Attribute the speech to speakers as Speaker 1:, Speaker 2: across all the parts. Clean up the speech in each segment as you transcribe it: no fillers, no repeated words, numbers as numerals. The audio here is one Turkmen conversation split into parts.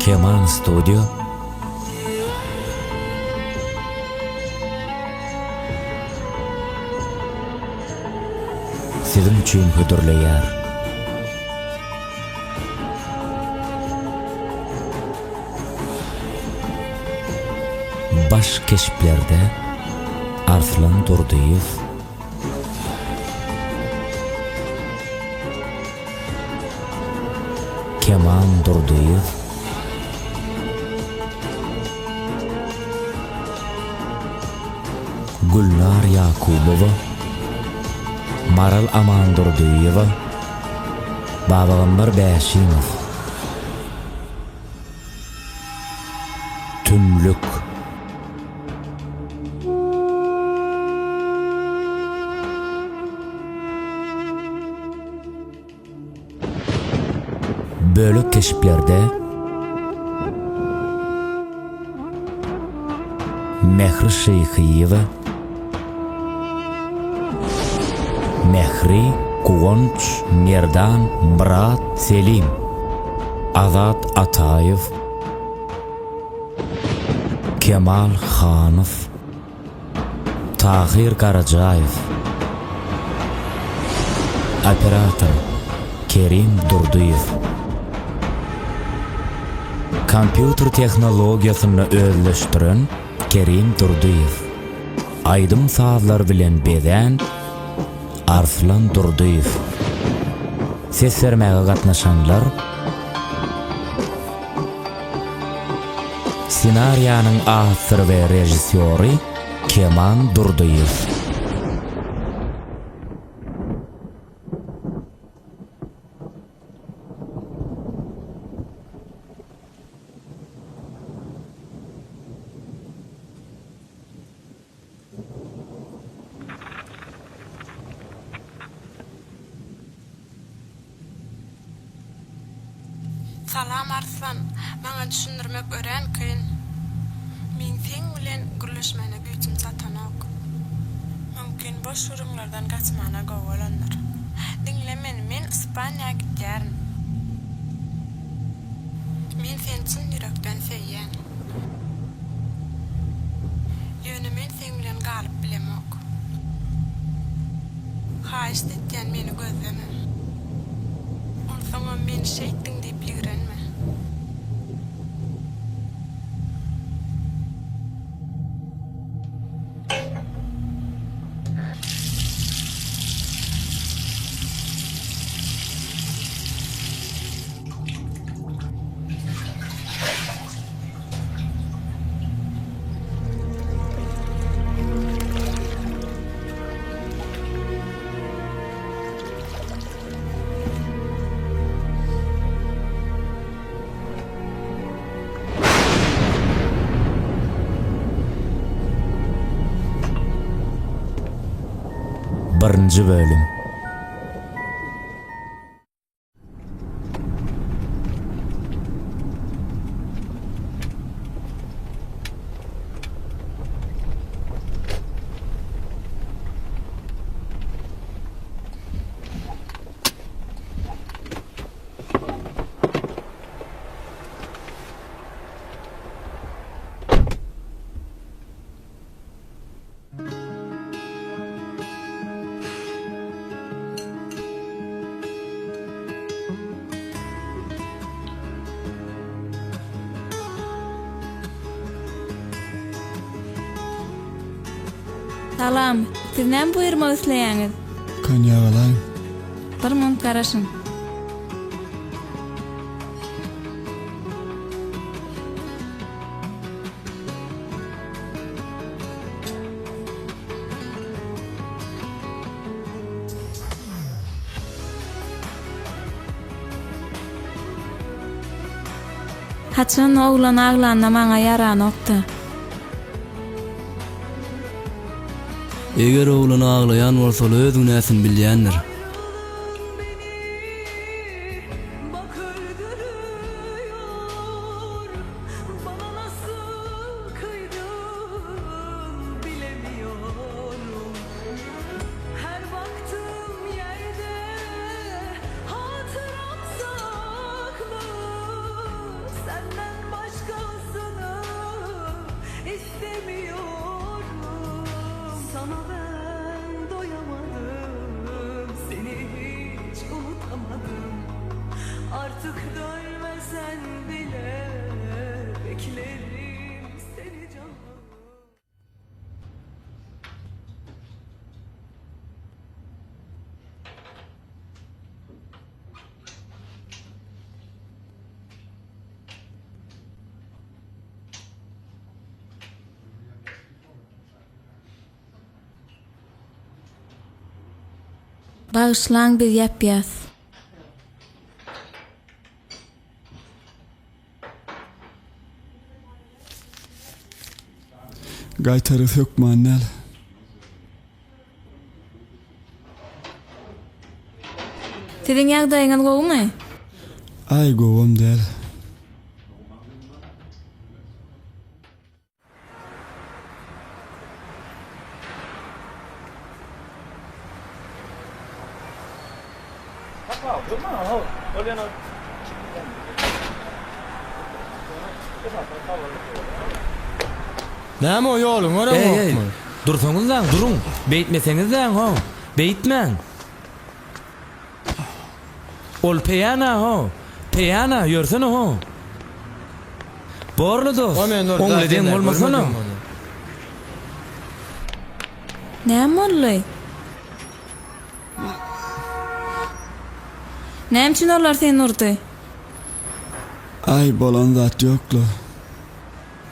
Speaker 1: Keman Studio Siziň üçin hödürleýär. Baş keşplerde Arslan Durdyýew, Kemal Durdyýew, Gülnar Ýakubowa, Maral Amandurdyýewa, Babagambar Bäşimow. Tümlük. Bölek keşplerde Mähri Şyhyýewa, Mähri, Guwanç, Merdan, Myrat, Selim, Azat Ataýew, Kemal Hanow, Tahyr Garajaýew. Operator, Kerim Durdyýew. Kompýuter tehnologiýasynda özleşdiren Kerim Durdyýew. Aýdym-sazlar bilen bezän Arslan Durdyýew. Ses bermäge gatnaşanlar, Ssenariýanyň awtory we režissýory Keman Durdyýew.
Speaker 2: Salam Arslan, maňa düşündirmek örän kyn. Meň seň bilen gürleşmäne güýjüm çatanok. Mümkin boş gürrüňlerden gaçmana gowy bolandyr. Diňle meni, men Ispaniýa gidýärin. Men seni çyn ýürekden söýýän. Ýöne men seň bilen galyp bilemok. Haýyşt etýän meni gözleme. Onsoňam meni şeýtdiň diýip ýigrenme.
Speaker 1: Birinji bölüm.
Speaker 2: Salam, siz näme buýurmak isleýäňiz?
Speaker 3: Konýak alaýyn.
Speaker 2: Bir minut garaşyň. Haçan oglan aglanda maňa ýaranokdy.
Speaker 4: Eger oglan aglaýan bolsa ol öz günäsini bilýändir.
Speaker 3: Artık dönmesen bile beklerim seni canım.
Speaker 2: Bagyşlaň biz ýapýas.
Speaker 4: Gaýtarys hökman däl.
Speaker 2: Siziň ýagdaýyňyz gowumy?
Speaker 4: Aý gowam däl.
Speaker 5: Näme o ýoluň göreňokmy?
Speaker 1: Dursaňyzlaň, duruň. Beýtmeseňizläň how. Beýtmäň. Ol peýana how. Peýana, ýörsene how. Borly dost.
Speaker 5: O men dur,
Speaker 1: Oň bilen deň bolmasana.
Speaker 2: Näme boldy? Näme üçin olar seni urdy?
Speaker 4: Aý, bolan zat ýok-la.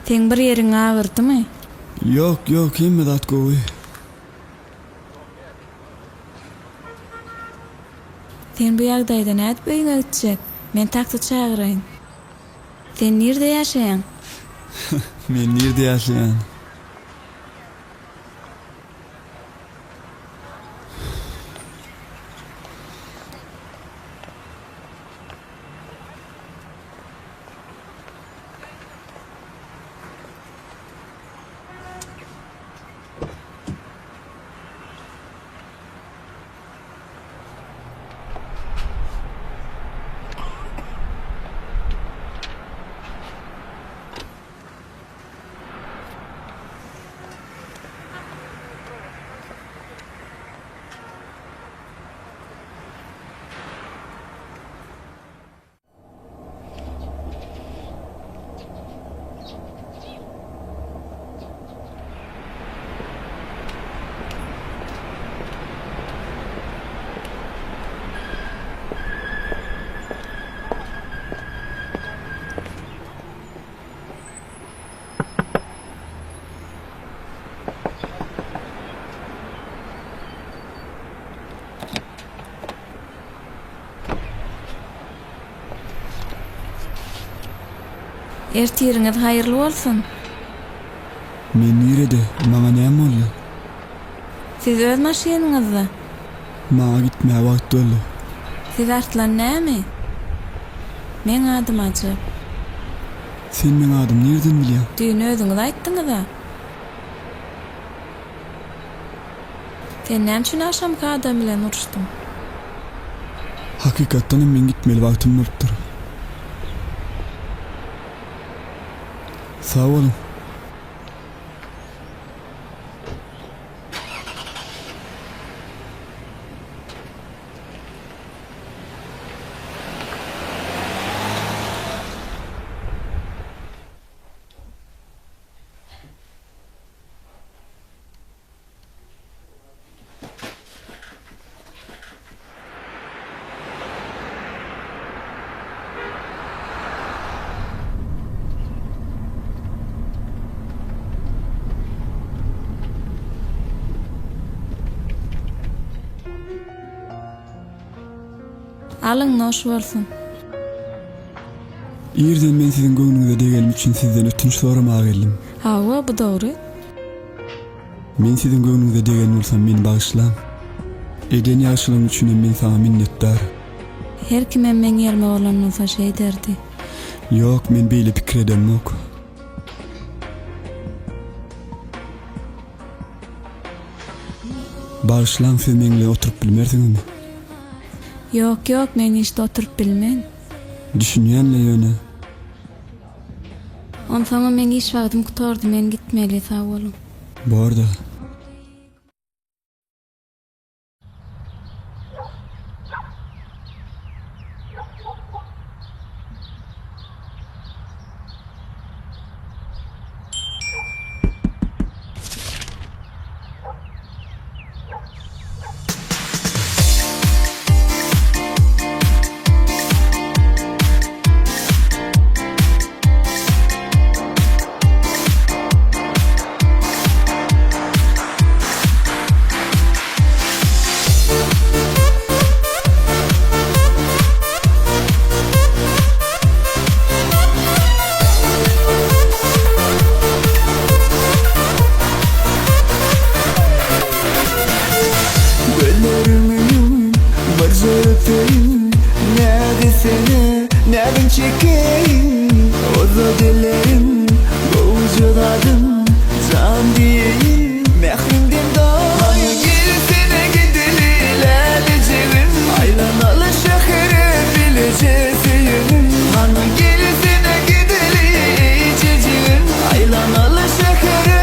Speaker 2: Seň bir ýeriň agyrdymy?
Speaker 4: Ýok, ýok, hemme zat gowy.
Speaker 2: Sen bu ýagdaýda nädip öýüňe gitjek? Men taksi çagyraýyn. Sen nirde ýaşaýaň?
Speaker 4: Men nirde ýaşaýan?
Speaker 2: Ertiriňiz haýyrly bolsun!
Speaker 4: Men nirede? Maňa näme boldy?
Speaker 2: Siz öz maşynyňyzda.
Speaker 4: Maňa gitmäge wagt boldy.
Speaker 2: Siz Arslan näme? Meň adym Ajap.
Speaker 4: Sen meň adymy nireden bilýäň?
Speaker 2: Düýn özüňiz aýtdyňyz-a. Sen näme üçin agşamky adam bilen uruşdyň?
Speaker 4: Hakykatdanam meň gitmeli wagtym bolupdyr. Sag boluň.
Speaker 2: Alyň noş bolsun.
Speaker 4: Irden men siziň göwnüňize degenim üçin sizden ötünç soramaga geldim.
Speaker 2: Hawa, bu dogry.
Speaker 4: Men siziň göwnüňize degen bolsam meni bagyşlaň. Eden ýagşylygyň üçinem men saňa minnetdar.
Speaker 2: Her kimem meň ýerime bolan bolsa şeýderdi.
Speaker 4: Ýok, men beýle pikir edemok. Bagyşlaň siz meň bilen oturyp bilmersiňizmi?
Speaker 2: Ýok, ýok, men işde oturyp bilmen.
Speaker 4: Düşünýän-le ýöne.
Speaker 2: Onsoňam meň iş wagtym gutardy, men gitmeli, sag boluň.
Speaker 4: Borda. öpeýin Nädesene näzin çekeýin Uzat ellerim gowja zadym Jan diýeýin mähriňden doýaýyn Gelsene gideli lälejigim Aýlanaly şähere bileje söýenim Hany gelsene gideli eýjejigim Aýlanaly şähere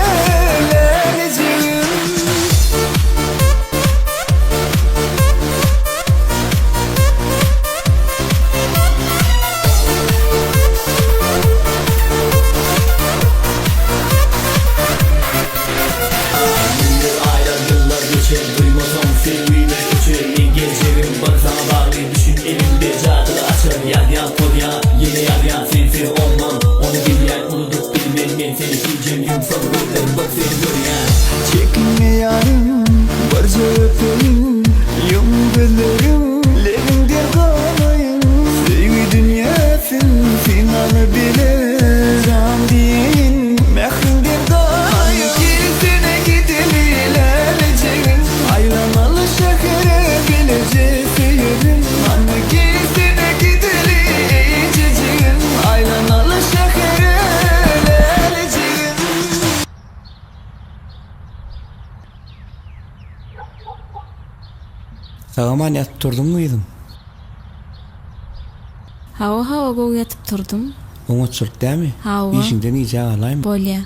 Speaker 4: lälejigim.
Speaker 6: Günler aýlar ýyllar geçer duýmasam söýgümiz öçer Meň geljegim bir saňa bagly düşün elimde jadyly açar Ýazýan tozýan ýene ýazýan sensiz olman Ony bilýän unudyp bilmen men seni hijem Ýumsam gözlerim bir seni görýän.
Speaker 4: Çekinme ýarym, birje öpeýin, Ýum gözleriň, lebiňden ganaýyn. Söýgi dünýäsin synaly bile, Jan diýeýin, mähriňden ganaýyn. Gelsene gideli lälejigim, Aýlanaly şähere bileje söýelim. Hany gelsene gideli eýjejigim, Aýlanaly şähere lälejigim.
Speaker 7: Sag-aman ýatyp turduňmy gyzym?
Speaker 8: Hawa hawa gowy ýatyp turdum.
Speaker 7: Oňatçylyk dämi?
Speaker 8: Hawa.
Speaker 7: Işiňden gijä galaýma.
Speaker 8: Bolýa.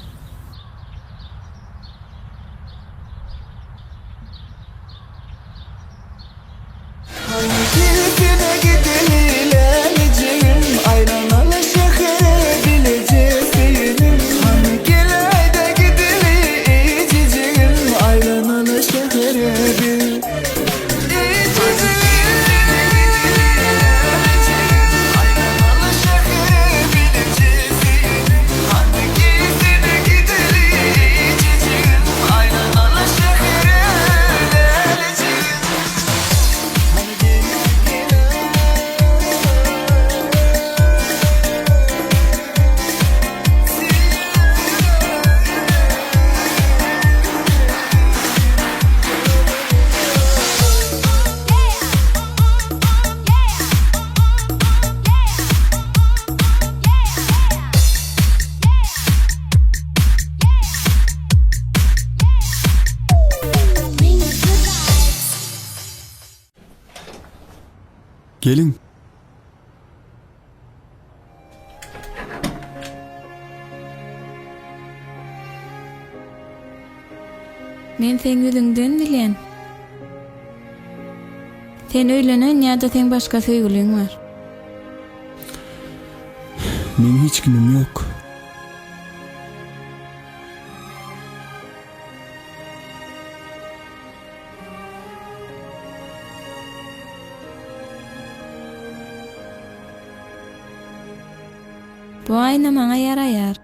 Speaker 4: Gelsene gideli lälejigim Aýlanaly şähere bileje söýelim Hany geläýdä gideli eýjejigim Aýlanaly şähere bir Eýjejigim Aýlanaly şähere bileje söýelim Hany gelsene gideli eýjejigim Aýlanaly şähere lälejigim. Geliň.
Speaker 8: Men seň ýüzüňden bilýän. Sen öýlenen ýa-da seň başga söýgüliň bar.
Speaker 4: Meň hiç kimim ýok.
Speaker 8: Bu aýna maňa ýaraýar.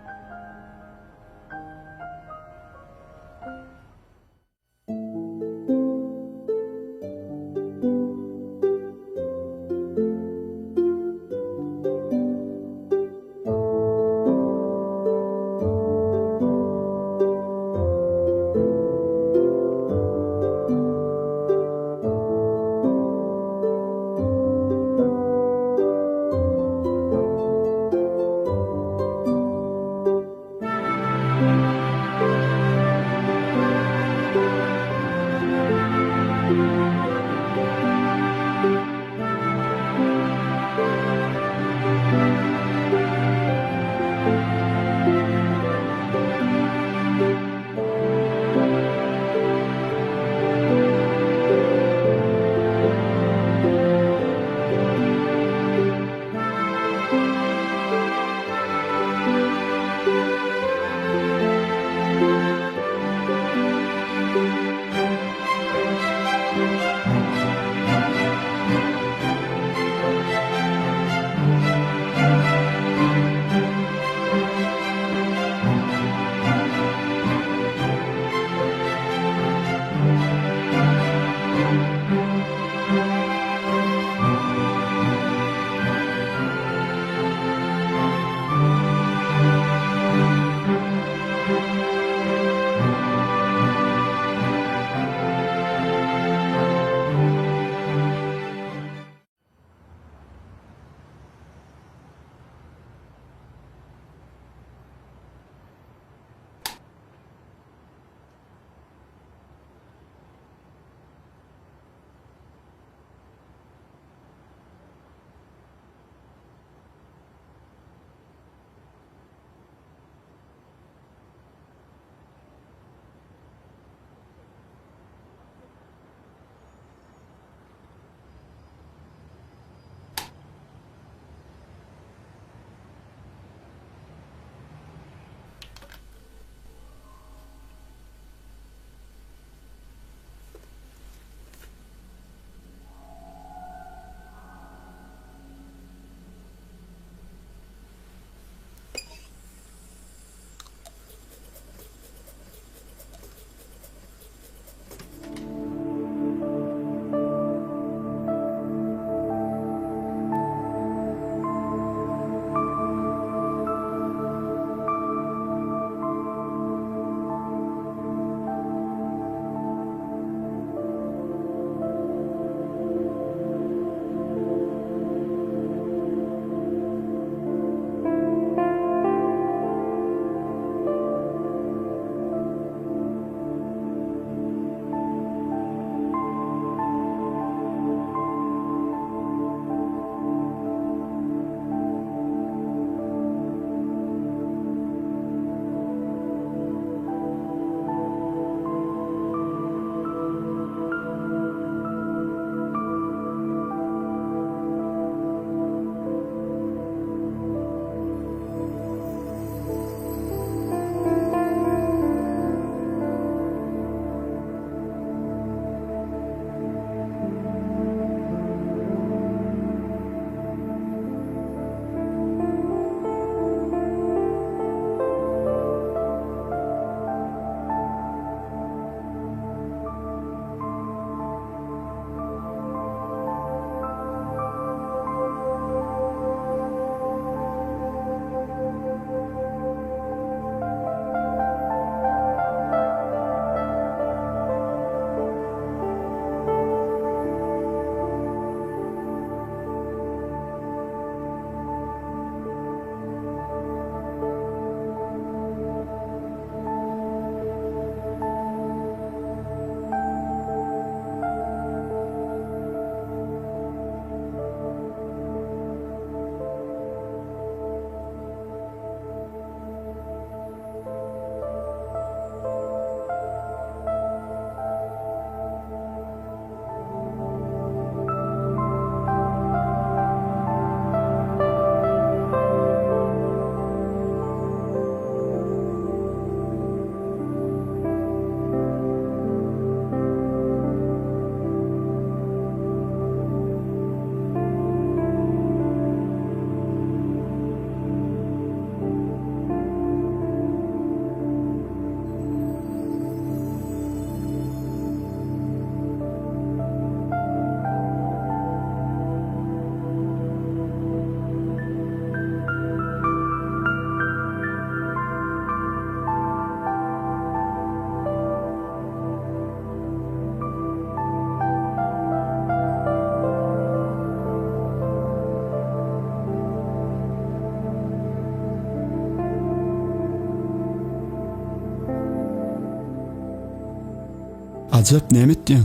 Speaker 4: Ajap näme etýäň?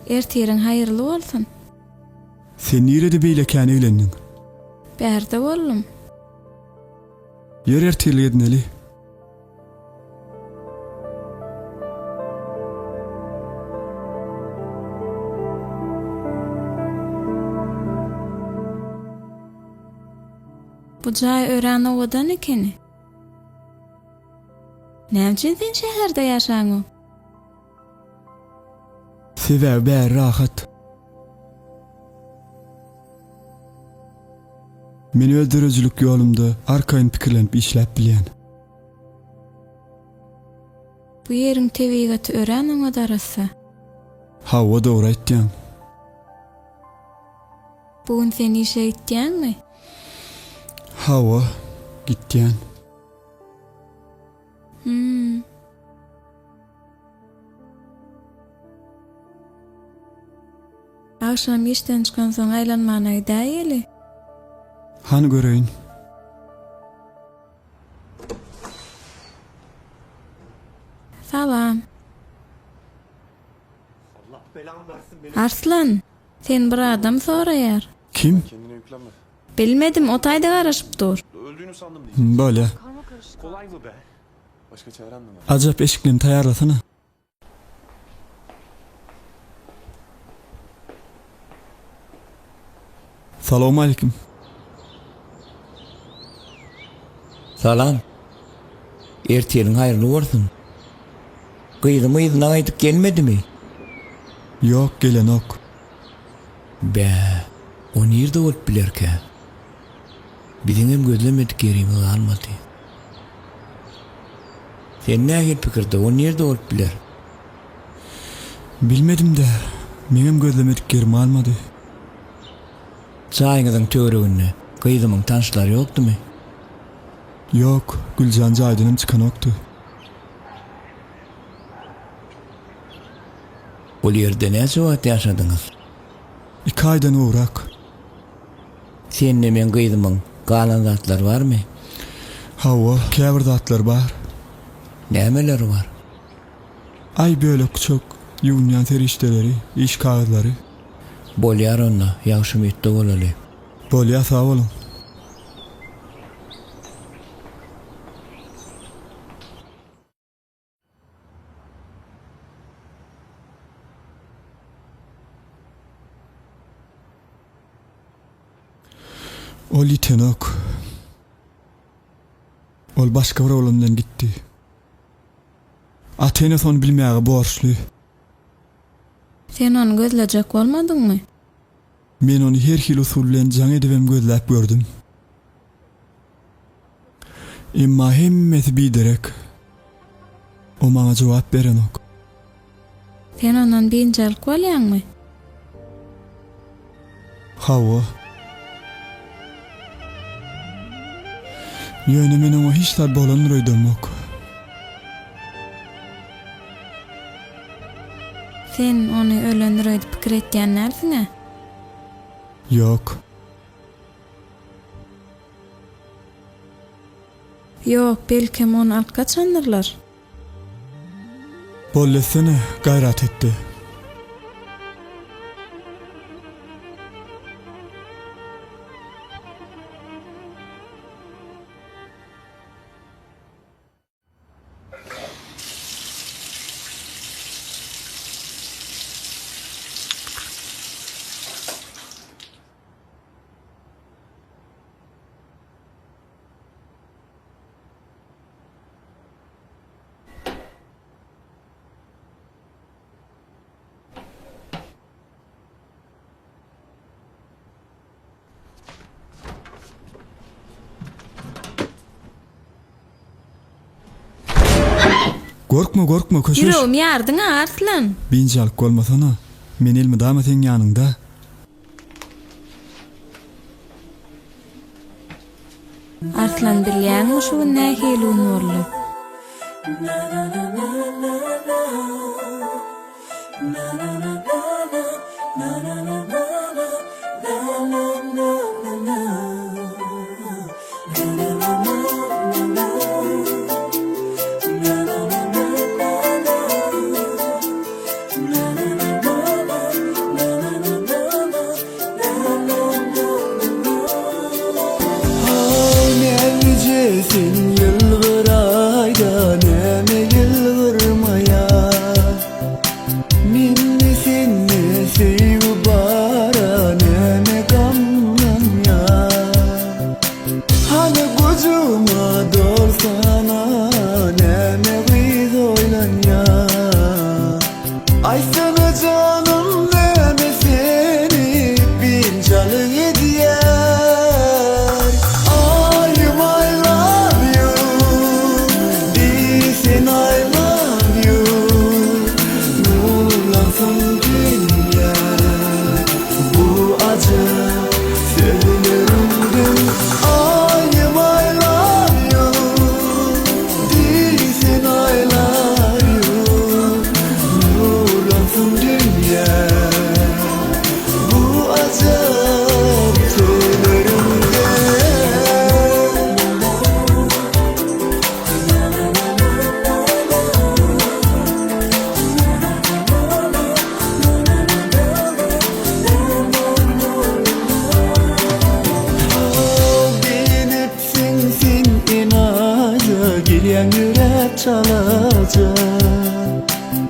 Speaker 8: Ertiriň haýyrly bolsun.
Speaker 4: Sen nirede beýle kän eglendiň?
Speaker 8: Bärde boldum.
Speaker 4: Ýör ertirlik edineli.
Speaker 8: Bu jaý örän owadan ekeni. Näme üçin sen şäherde ýaşaňok?
Speaker 4: Sebäbi bäri rahat. Men öz döredijilik ýolumda arkaýyn pikirlenip işläp bilýän.
Speaker 8: Bu ýeriň tebigaty örän oňat arassa.
Speaker 4: Hawa dogry aýtýaň.
Speaker 8: Bu gün sen işe gitýäňmi?
Speaker 4: Hawa, gitýän.
Speaker 8: Hum. Agşam işden çykansoň aýlanmana gidäýeli.
Speaker 4: Hany göreýin.
Speaker 8: Salam. Arslan, seni bir adam soraýar.
Speaker 4: Kim?
Speaker 8: Bilmedim, o taýda garaşyp dur.
Speaker 4: Bolýa. Ajap eşiklerini taýýarlasana. Salowmalikim.
Speaker 7: Salam. Ertiriň haýyrly bolsun. Gyzym yzyna gaýdyp gelmedimi?
Speaker 4: Ýok, gelenok.
Speaker 7: Bä, o nirde bolup bilerkä? Biziňem gözlemedik ýerimiz galmady. Sen nähili pikirde, o nirde bolup biler?
Speaker 4: Bilmedim-dä, meňem gözlemedik ýerim galmady.
Speaker 7: Jaýyňyzyň töwereginde gyzymyň tanyşlary ýokdumy?
Speaker 4: Ýok, Güljan jaýdanam çykanokdy.
Speaker 7: Ol ýerde näçe wagt ýaşadyňyz?
Speaker 4: Iki aýdan gowrak.
Speaker 7: Sende meň gyzymyň galan zatlary barmy?
Speaker 4: Hawa, käbir zatlar bar.
Speaker 7: Nämeleri bar?
Speaker 4: Aý, bölek-çök, ýuwunýan serişdeleri, iş kagyzlary.
Speaker 7: Bolýar onda, ýagşy umytda bolaly.
Speaker 4: Bolýar, sag boluň. Ol ýitenok. Ol başga bir oglan bilen gitdi. Ata-enesi ony bilmäge borçly.
Speaker 8: Sen ony gözlejek bolmadyňmy?
Speaker 4: Men ony her hili usul bilen jaň edibem gözläp gördüm. Emma hemmesi biderek. O maňa jogap berenok.
Speaker 8: Sen ondan biynjalyk bolýaňmy?
Speaker 4: Hawa. Ýöne men oňa hiç zat bolandyr öýdemok.
Speaker 8: Sen ony ölendir öýdüp pikir etýän dälsiň-ä?
Speaker 4: Ýok.
Speaker 8: Ýok, belkem ony alyp gaçandyrlar?
Speaker 4: Boldy etsene, gaýrat etde. Gorkma, gorkma, köşeş.
Speaker 8: Ýüregimi ýardyň-a, Arslan.
Speaker 4: Biynjalyk bolmasana. Men elmydama seň ýanyňda.
Speaker 8: Arslan bilýäňmi şu gün nähili gün boldy?
Speaker 6: çalaja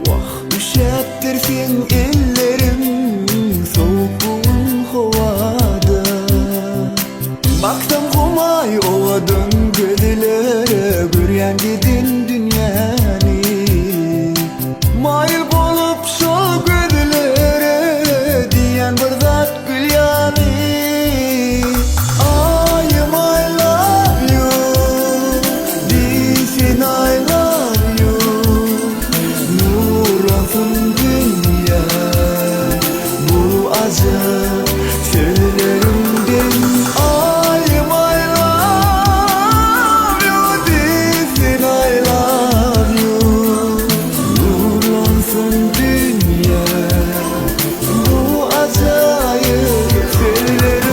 Speaker 6: Wah üşäpdir seň elleriň Sowuk bu gün howada Baksam humaý owadan gözlere Görýän giden dünýäni Maýyl bolup şol gözlere Diýýän bir zat gül ýaly Aýym I love you Diýsin I love you Nurlansyn dünýä Bu ajap sözleriňden Aýym I love you Diýsin I love you Nurlansyn dünýä Bu ajaýyp sözleriňden.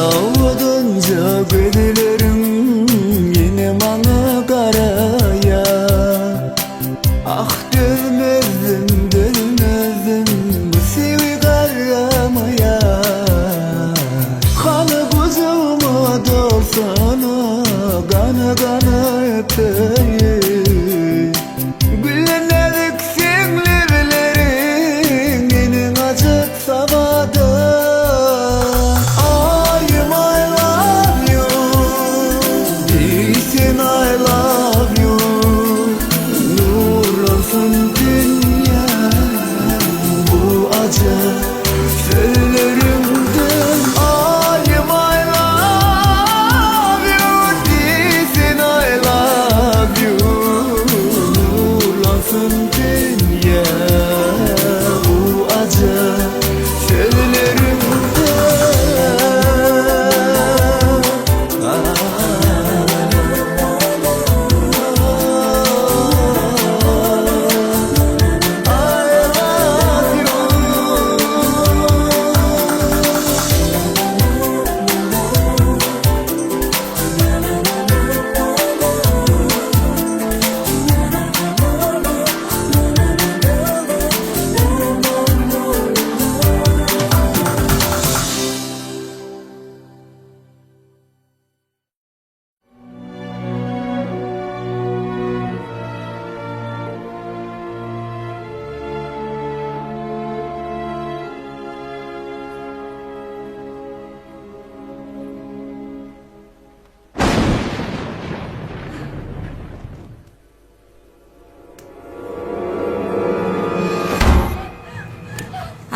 Speaker 6: Owadanja gözleriň ýene maňa garaýar. Ah dözmezdim, dözmezdim bu söýgi garramaýar. Hany gujagyma dolsana, gana-gana öpeýin. Güllen näzik seň lebleriň meniň ajap sabada. Aýym I love you diýsen I love you Nurlansyn dünýä bu ajap sözleriňden. Aýym I love you diýsen I love you Nurlansyn dünýä bu ajap sözleriňden. I love you.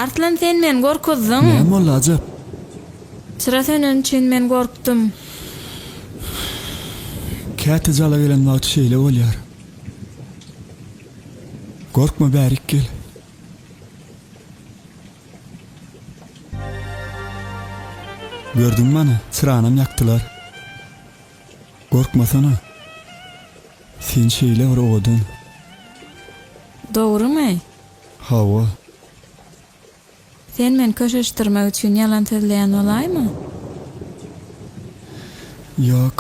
Speaker 8: Arslan sen meni gorkuzdyň.
Speaker 4: Näme boldy Ajap?
Speaker 8: Çyra söneni üçin men gorkdum.
Speaker 4: Käte jala gelen wagty şeýle bolýar. Gorkma bärik gel. Gördüňmi ana, çyranam ýakdylar. Gorkmasana. Sen şeýle bir owadan.
Speaker 8: Dogrumy?
Speaker 4: Hawa.
Speaker 8: Sen meni köşeşdirmek üçin ýalan sözleýän bolaýma?
Speaker 4: Ýok,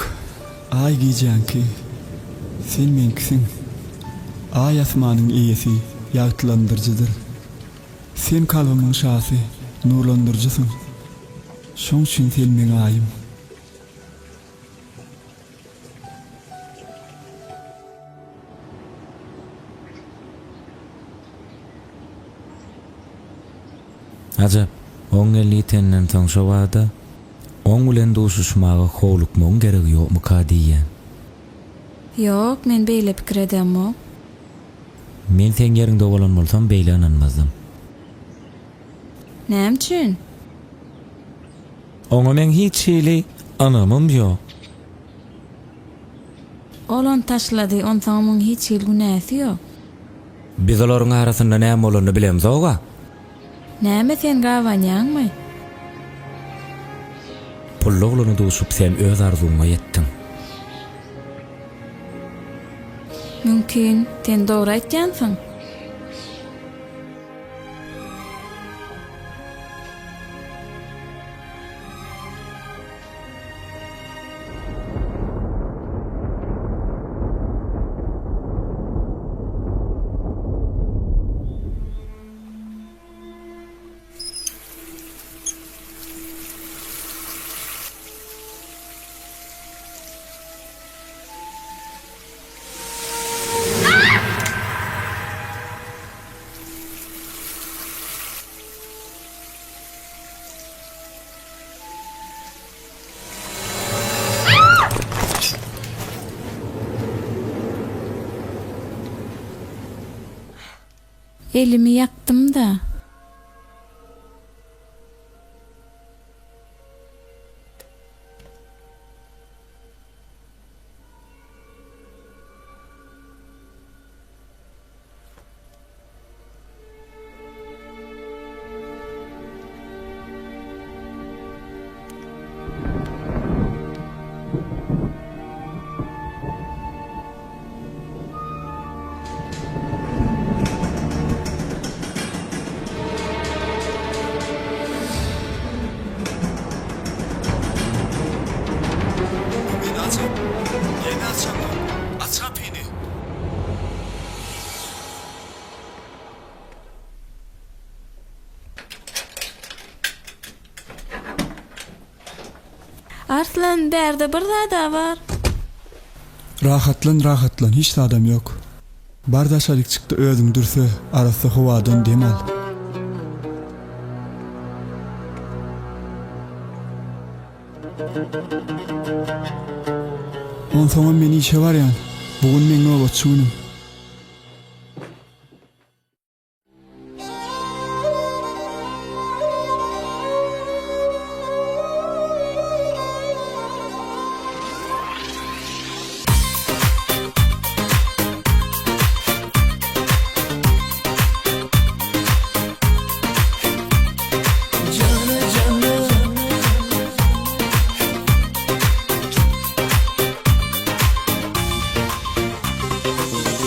Speaker 4: Aý gijäňki. Sen meňkisiň. Aý asmanyň eýesi, ýagtylandyryjydyr. Sen kalbymyň şasy, nurlandyryjysyň. Şoň üçin sen meň Aýym.
Speaker 1: Ajap, oň gelni ýitenden soň şobada oň bilen duşuşmaga howlukmagyň geregi ýokmuka diýýän.
Speaker 8: Ýok, men beýle pikir edemok.
Speaker 1: Men seň ýeriňde bolan bolsam beýle ynanmazdym.
Speaker 8: Näme üçin?
Speaker 1: Oňa meň hiç hili ynamym ýok.
Speaker 8: Ol ony taşlady, onsoňam oň hiç hili günäsi ýok.
Speaker 1: Biz olaryň arasynda näme bolanyny bilemzog-a.
Speaker 8: Näme sen gabanýaňmy?
Speaker 1: Pully oglana duşup sen öz arzuwyňa ýetdiň.
Speaker 8: Mümkin, sen dogry aýtýansyň. Elimi ýakdym-da.
Speaker 4: Gapyny açam. Näme açaňok? Aç gapyny!
Speaker 8: Arslan, bärde bir zad-a bar.
Speaker 4: Rahatlan, rahatlan, hiç zadam ýok. Bar daşaryk çykda özüňi dürse, arassa howadan dem al. Onsoňam men işe barýan. Bu gün meň nobatçy günüm.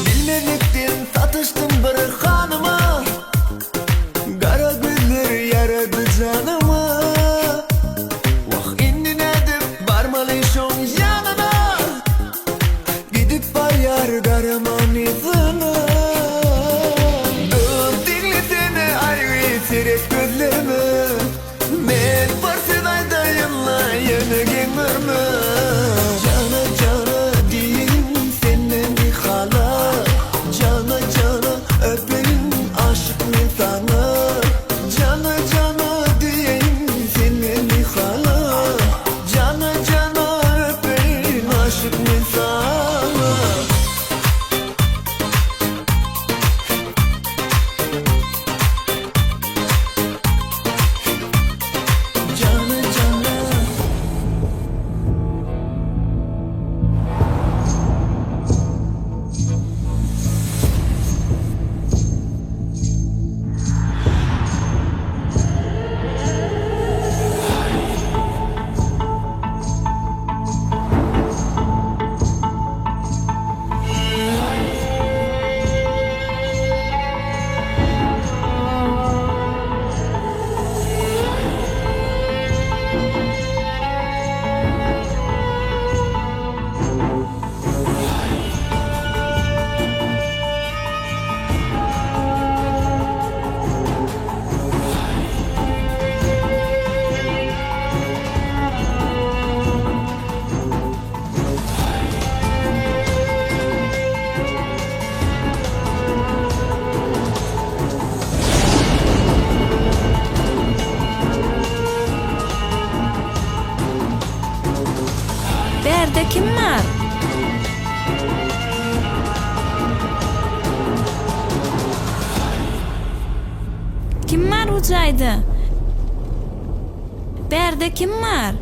Speaker 3: Bilmezlikden satyşdym bir hanyma Gara gözler ýarady janyma Wah indi nädip barmaly şoň ýanyna Gidip barýar garaman yzyna Dur diňlesene aýgy seret gözlerime Men bir söz aýdaýynla ýöne geň görme Jana jana diýeýin senden bir hala Jana jana öpeýin aşyk men saňa Jana jana diýeýin senden bir hala Jana jana öpeýin aşyk men saňa. Jana jana.
Speaker 8: Bärde kim bar? Kim bar bu jaýda? Bärde kim bar?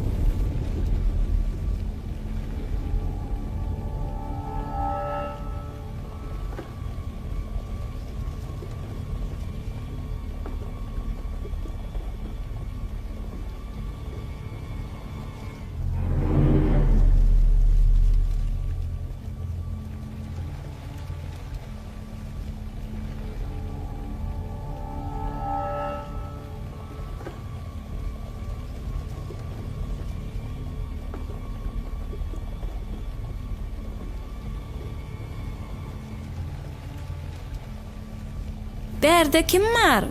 Speaker 8: Bärde kim bar?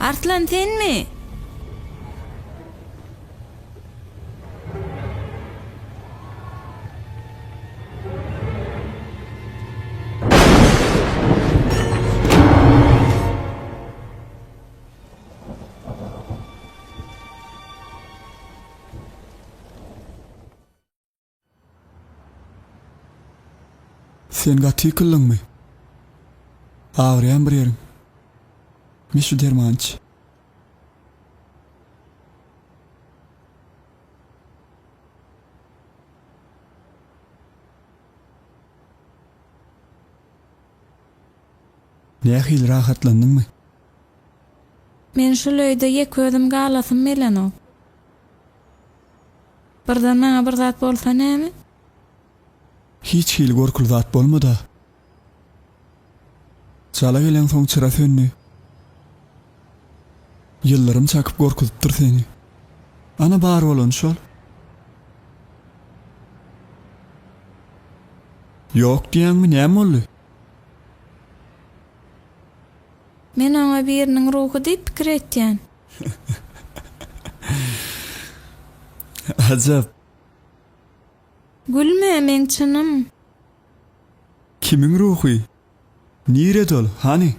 Speaker 8: Arslan senmi?
Speaker 4: Sen gaty ýykyldyňmy? Agyrýan bir ýeriň. Me şu dermany iç. Nähili rahatlandyňmy?
Speaker 8: Men şul öýde ýeke özüm galasym gelenok. Birden maňa bir zat bolsa näme?
Speaker 4: Hiç hili gorkuly zat bolmada. Jala geleňsoň çyra söndi. Ýyldyrym çakyp gorkuzypdyr seni. Ana bar bolany şol. Ýok diýýäňmi näme boldy?
Speaker 8: Men oňa biriniň ruhy diýip pikir etýän.
Speaker 4: Ajap.
Speaker 8: Gülme, meň çynym.
Speaker 4: Kimiň ruhy? Nirede ol, hany?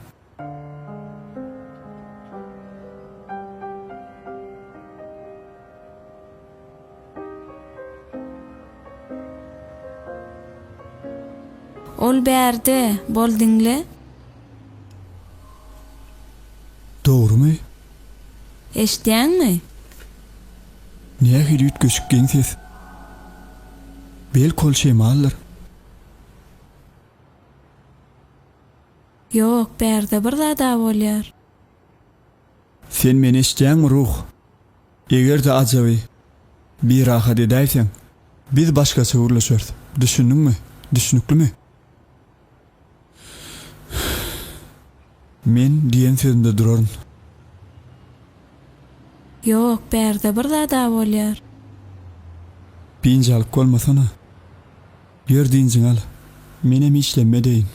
Speaker 8: Ol bärde, bol diňle.
Speaker 4: Dogrumy?
Speaker 8: Eşidýäňmi?
Speaker 4: Nähili üýtgeşik geň ses. Belki ol şemaldyr.
Speaker 8: Ýok, bärde bir zad-a bolýar.
Speaker 4: Sen meni eşidýäňmi, Ruh? Eger-de ajaby birahat edäýseň, biz başgaça gürleşeris. Düşündiňmi? Düşnüklimi? Men diýen sözümde duraryn.
Speaker 8: Ýok, bärde bir zad-a bolýar.
Speaker 4: Biynjalyk bolmasana. Ýör dynjyňy al. Menem işlemmi edeýin.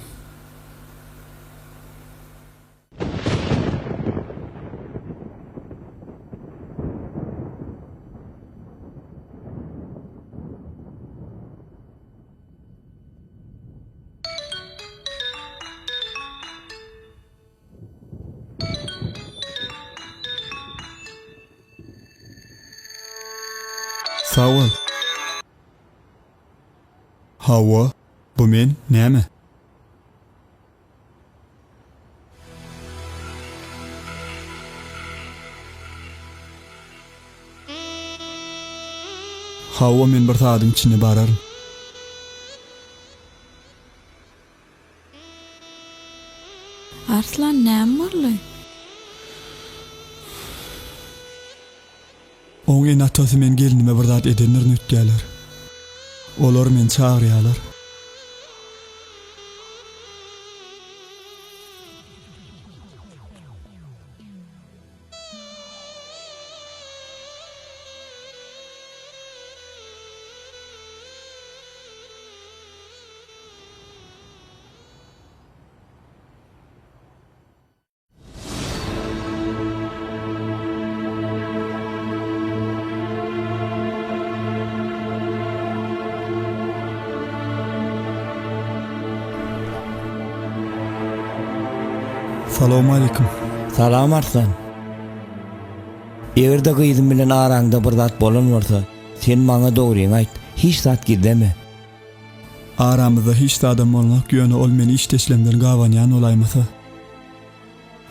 Speaker 4: Sag bol. Hawa, bu men, näme? Hawa, men bir sagadyň içinde bararyn.
Speaker 8: Arslan, näme boldy?
Speaker 4: Oň ene-atasy men gelnime bir zat edendirin öýtýärler. Olar meni çagyrýarlar. Salowmaleýkim.
Speaker 7: Salam Arslan. Eger-de gyzym bilen araňda bir zat bolan bolsa, sen maňa dogryňy aýt, hiç zat gizleme.
Speaker 4: Aramyzda hiç zadam bolnak, ýöne ol meni işdeşlemden gabanýan bolaýmasa.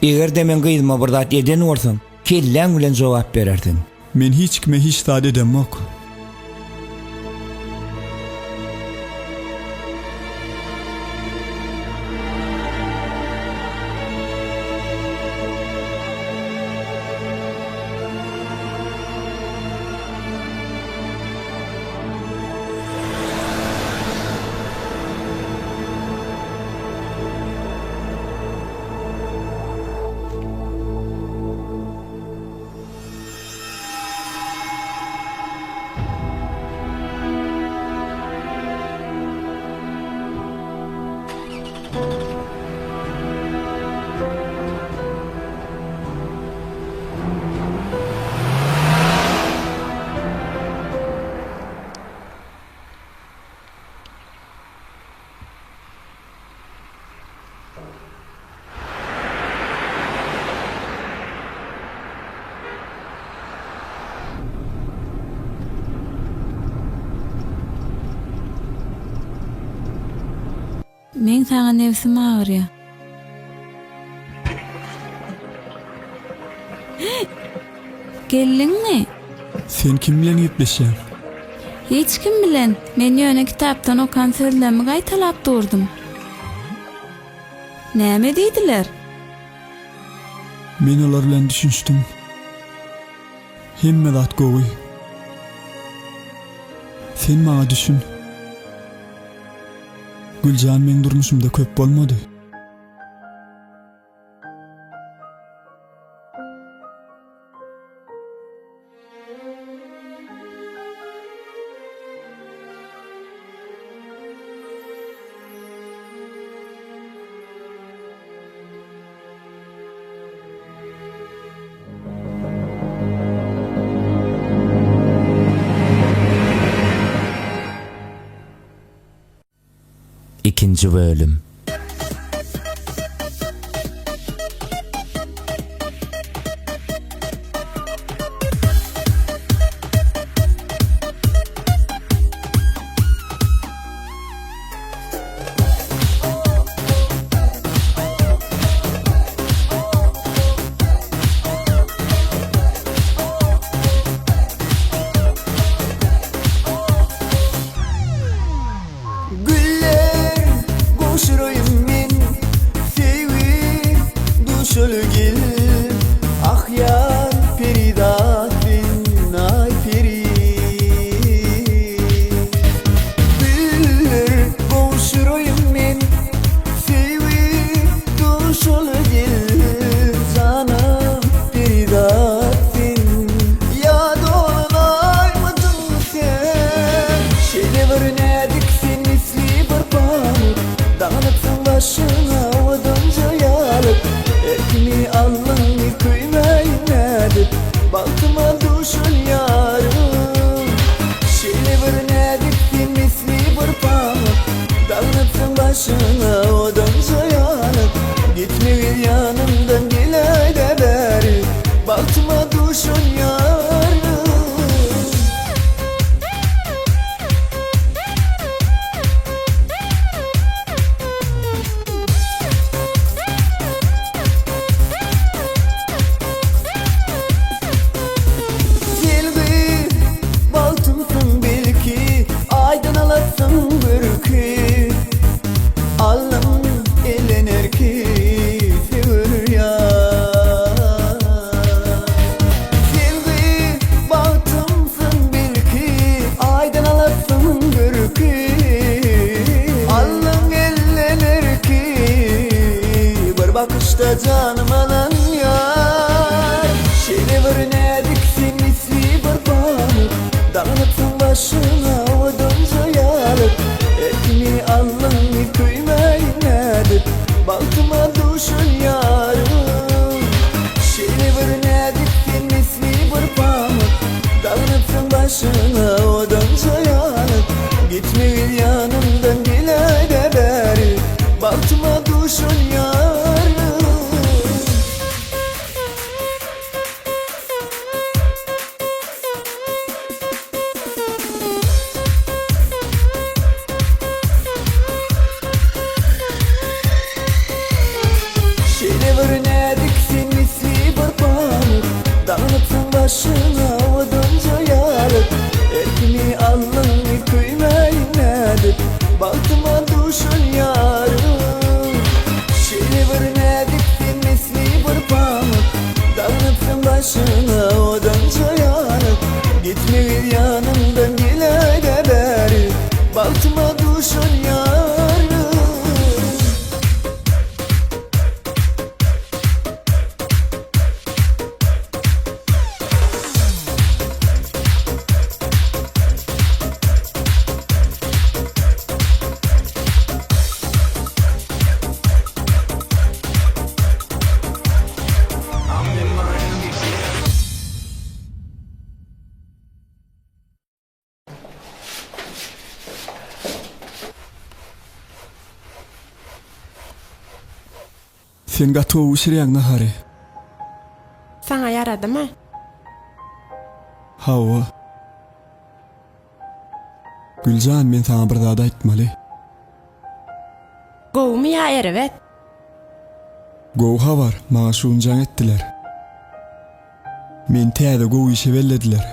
Speaker 7: Eger-de meň gyzyma bir zat eden bolsaň, kelläň bilen jogap berersiň.
Speaker 4: Men hiç kime hiç zat edemok.
Speaker 8: Meň saňa nebsim agyrýa. Geldiňmi?
Speaker 4: Sen kim bilen gepleşýäň?
Speaker 8: Hiç kim bilen. Men ýöne kitapdan okan sözlerimi gaýtalap durdum. Näme diýdiler?
Speaker 4: Men olar bilen düşünişdim. Hemme zat gowy. Sen maňa düşün. Güljan meň durmuşymda köp bolmady.
Speaker 1: Ikinji bölüm.
Speaker 3: Güller gowşuraýyn men Söýgi duşul gel Ah ýar perizat sen aý peri Güller gowşuraýyn men Söýgi duşul gel Janym perizat sen Ýa dolanaýmydyň sen Şeýle bir näzik sen misli bir pamyk Daňynypsyň başyňa odunja ýalyk Erkimi aldyň köýmäýin nädip Bagtyma duşan ýarym Şeýle bir näzik sen misli bir pamyk Daňynypsyň başyňa odunja ýalyk Gitmegil ýanymdan geläýdä bäri Bagtyma duşan ýarym. Selbi, bagtymsyň belki, Aýdan alarsyň görki. Alnym ellener ki, söwer ýar. Selbi, bagtymsyň belki, Aýdan alarsyň görki. Alnym ellener ki, bir bakyşda janym alan ýar. Şeýle bir näzik sen misli bir pamyk, Daňynypsyň başyňa odunja ýalyk. Erkimi aldyň köýmäýin nädip, Bagtyma duşan ýarym. Şeýle bir näzik sen misli bir pamyk, Daňynypsyň başyňa odunja ýalyk. Gitmegil ýanymdan geläýdä bäri, Bagtyma duşan ýarym. Şeýle bir näzik sen misli bir pamyk, Daňynypsyň başyňa odunja ýalyk. Erkimi aldyň köýmäýin nädip, Bagtyma duşan ýarym. Şeýle bir näzik sen misli bir pamyk, Daňynypsyň başyňa odunja ýalyk. Gitmegil ýanymdan geläýdä bäri, Bagtyma duşan ýarym.
Speaker 4: Sen gaty gowy bişirýäň nahary.
Speaker 2: Saňa ýaradymy?
Speaker 4: Hawa. Güljan men saňa bir zat aýtmaly.
Speaker 2: Gowumy ýa erbet?
Speaker 4: Gowy habar, maňa şu gün jaň etdiler. Meni täze gowy işe bellediler.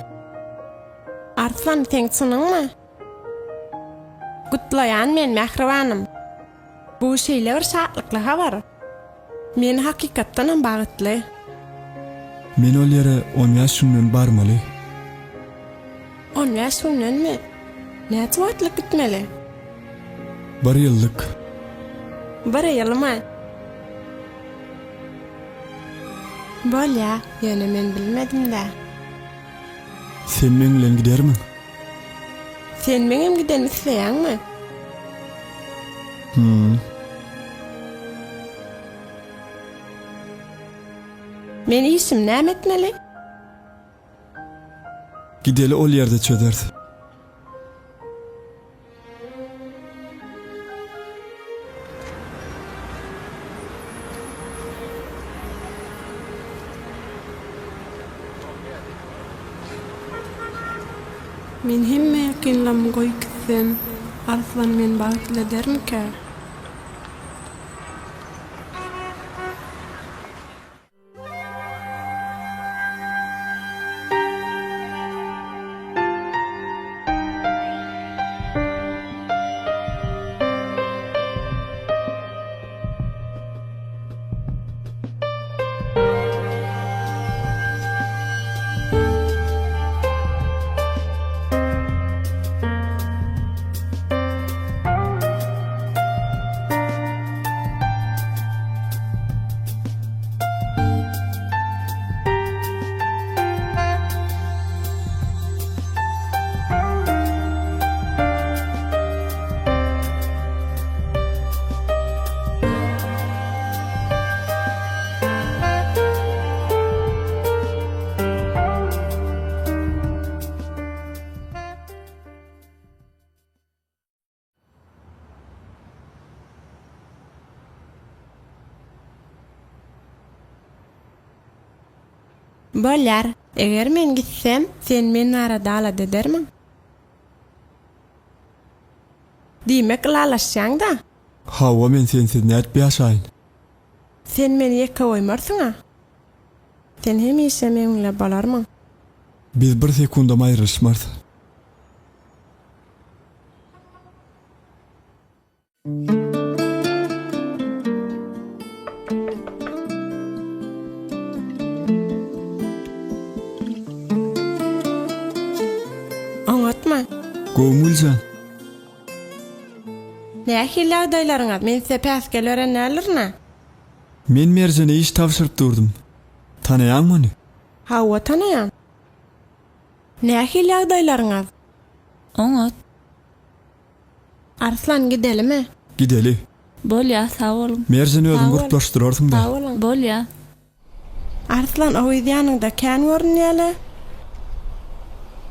Speaker 2: Arslan seň çynyňmy? Gutlaýan men mähribanym. Bu şeýle bir şatlykly habar. Men hakykatdanam bagtly.
Speaker 4: Men ol ýere on bäş günden barmaly.
Speaker 2: On bäş gündenmi? Näçe wagtlyk gitmeli?
Speaker 4: Bir ýyllyk.
Speaker 2: Bir ýylmy? Bolýa, ýöne men bilmedim-dä.
Speaker 4: Sen meň bilen gidermiň?
Speaker 2: Sen meňem gidenimi isleýäňmi?
Speaker 4: Hüm.
Speaker 2: Men işimi näme etmeli?
Speaker 4: Gideli ol ýerde çözeris.
Speaker 2: Men hemme ýakynlammy goýup gitsem, Arslan meni bagtly edermikä? Bolýar. Eger men gitsem, sen men barada alada edermiň? Diýmek, ylalaşýaň-da?
Speaker 4: Hawa, men sensiz nädip ýaşaýyn?
Speaker 2: Sen meni ýeke goýmarsyň-a? Sen hemişe meň bile bolarmyň?
Speaker 4: Biz bir sekundam aýrylyşmarys.
Speaker 2: Oňatmy?
Speaker 4: Gowumy Güljan?
Speaker 2: Nähili ýagdaýlaryňyz? Men size päsgel beren däldirin-ä?
Speaker 4: Men Merjene iş tabşyryp durdum. Tanaýaňmy ony?
Speaker 2: Hawa, tanaýan. Nähili ýagdaýlaryňyz?
Speaker 8: Oňat.
Speaker 2: Arslan gidelimi?
Speaker 4: Gideli.
Speaker 8: Bolýa, sag boluň.
Speaker 4: Merjeni özüň
Speaker 2: Sag bol.
Speaker 4: gurplaşdyrarsyň-da.
Speaker 2: Sag boluň.
Speaker 8: Bolýa.
Speaker 2: Arslan o gyz ýanyňda kän görünýäle.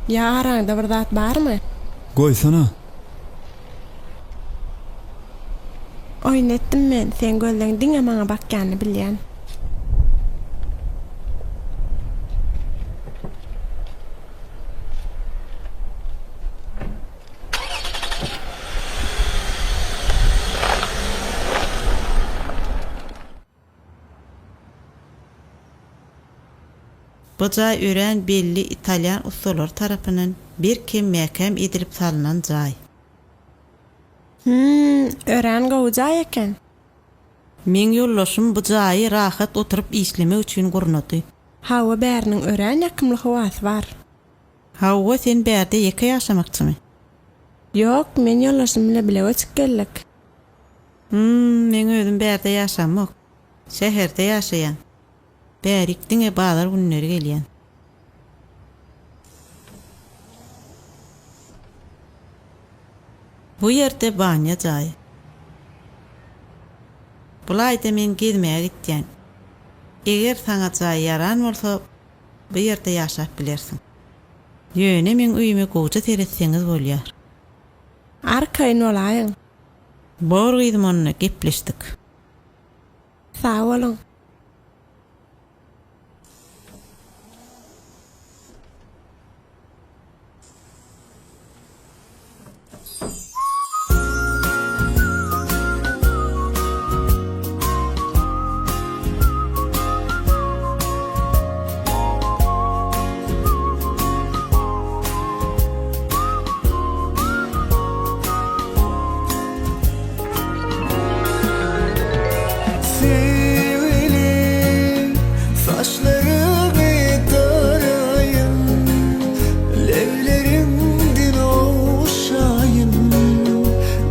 Speaker 2: Ýa araňda bir zat barmy?
Speaker 4: Goýsana.
Speaker 2: Oýun etdim men, seň gözleň diňe maňa bakýanyny bilýän.
Speaker 9: Bu jaý örän belli italýan ussalary tarapyndan berk hem mäkäm edilip salnan jaý.
Speaker 2: Hümm, örän gowy jaý eken.
Speaker 9: Meň ýoldaşym bu jaýy rahat oturyp işlemek üçin gurnady.
Speaker 2: Hawa bäriniň örän ýakymly howasy bar.
Speaker 9: Hawa sen bärde ýeke ýaşamakçymy?
Speaker 2: Ýok, men ýoldaşym bile bile göçüp geldik.
Speaker 9: Hum, meň özüm bärde ýaşamok. Şäherde ýaşaýan. Bärik diňe bazar günleri gelýän. Bu ýerde banýa jaýy. Bulaýda men gezmäge gitýän. Eger saňa jaý ýaran bolsa, bu ýerde ýaşap bilersiň. Ýöne meň öýüme gowja seretseňiz bolýar.
Speaker 2: Arkaýyn bolaýyň.
Speaker 9: Bor gyzym onda gepleşdik.
Speaker 2: Sag boluň.
Speaker 3: Söýgülim, saçlaryňy taraýyn, Lebleriňden ogşaýyn,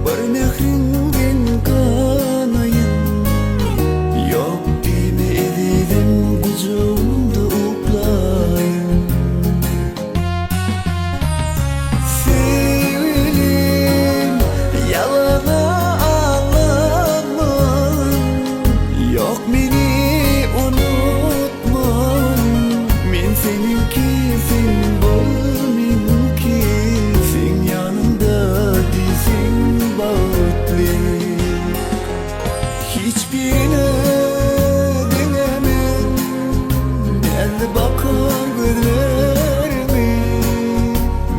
Speaker 3: Bir mähriňden ganaýyn. Ýok diýme ezizim, gujagyňda uklaýyn. Söýgülim, ýalana aldanman, Ýok meni unutman. Men seniňki, sen bol meňki, Seň ýanyňda diýseň bagtly. Hiç birine deňemen Näzli bakan gözleriňi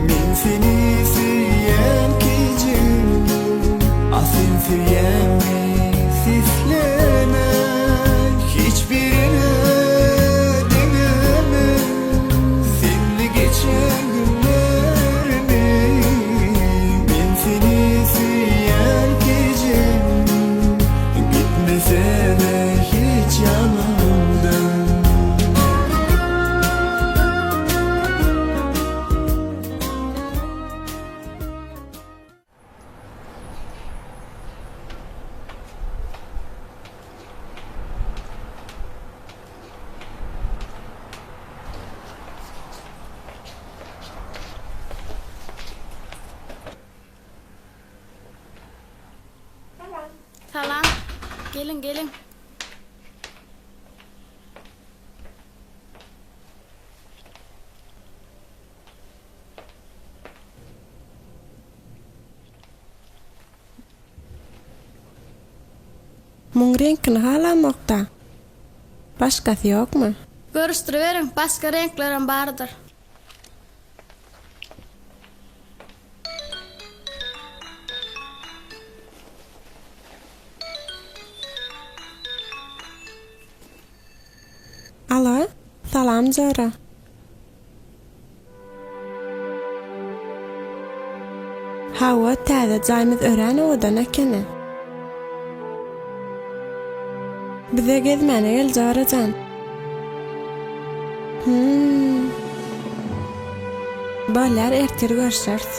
Speaker 3: Men seni söýýän kijigim A sen söýýäňmi sesleme Hiç birine deňemen Senli geçen günlerimi Men seni söýýän kijigim Gitmesene hiç ýanymdan.
Speaker 8: Salam. Geliň, geliň.
Speaker 2: Muň reňkini halamokda. Başgasy ýokmy?
Speaker 8: Görüşdiriberiň, başga reňklerem bardyr.
Speaker 2: Alo, salam jora. Hawa, täze jaýymyz örän owadan ekeni. Bize gezmäne gel jora jan. Hum. Bolýar, ertir görşeris.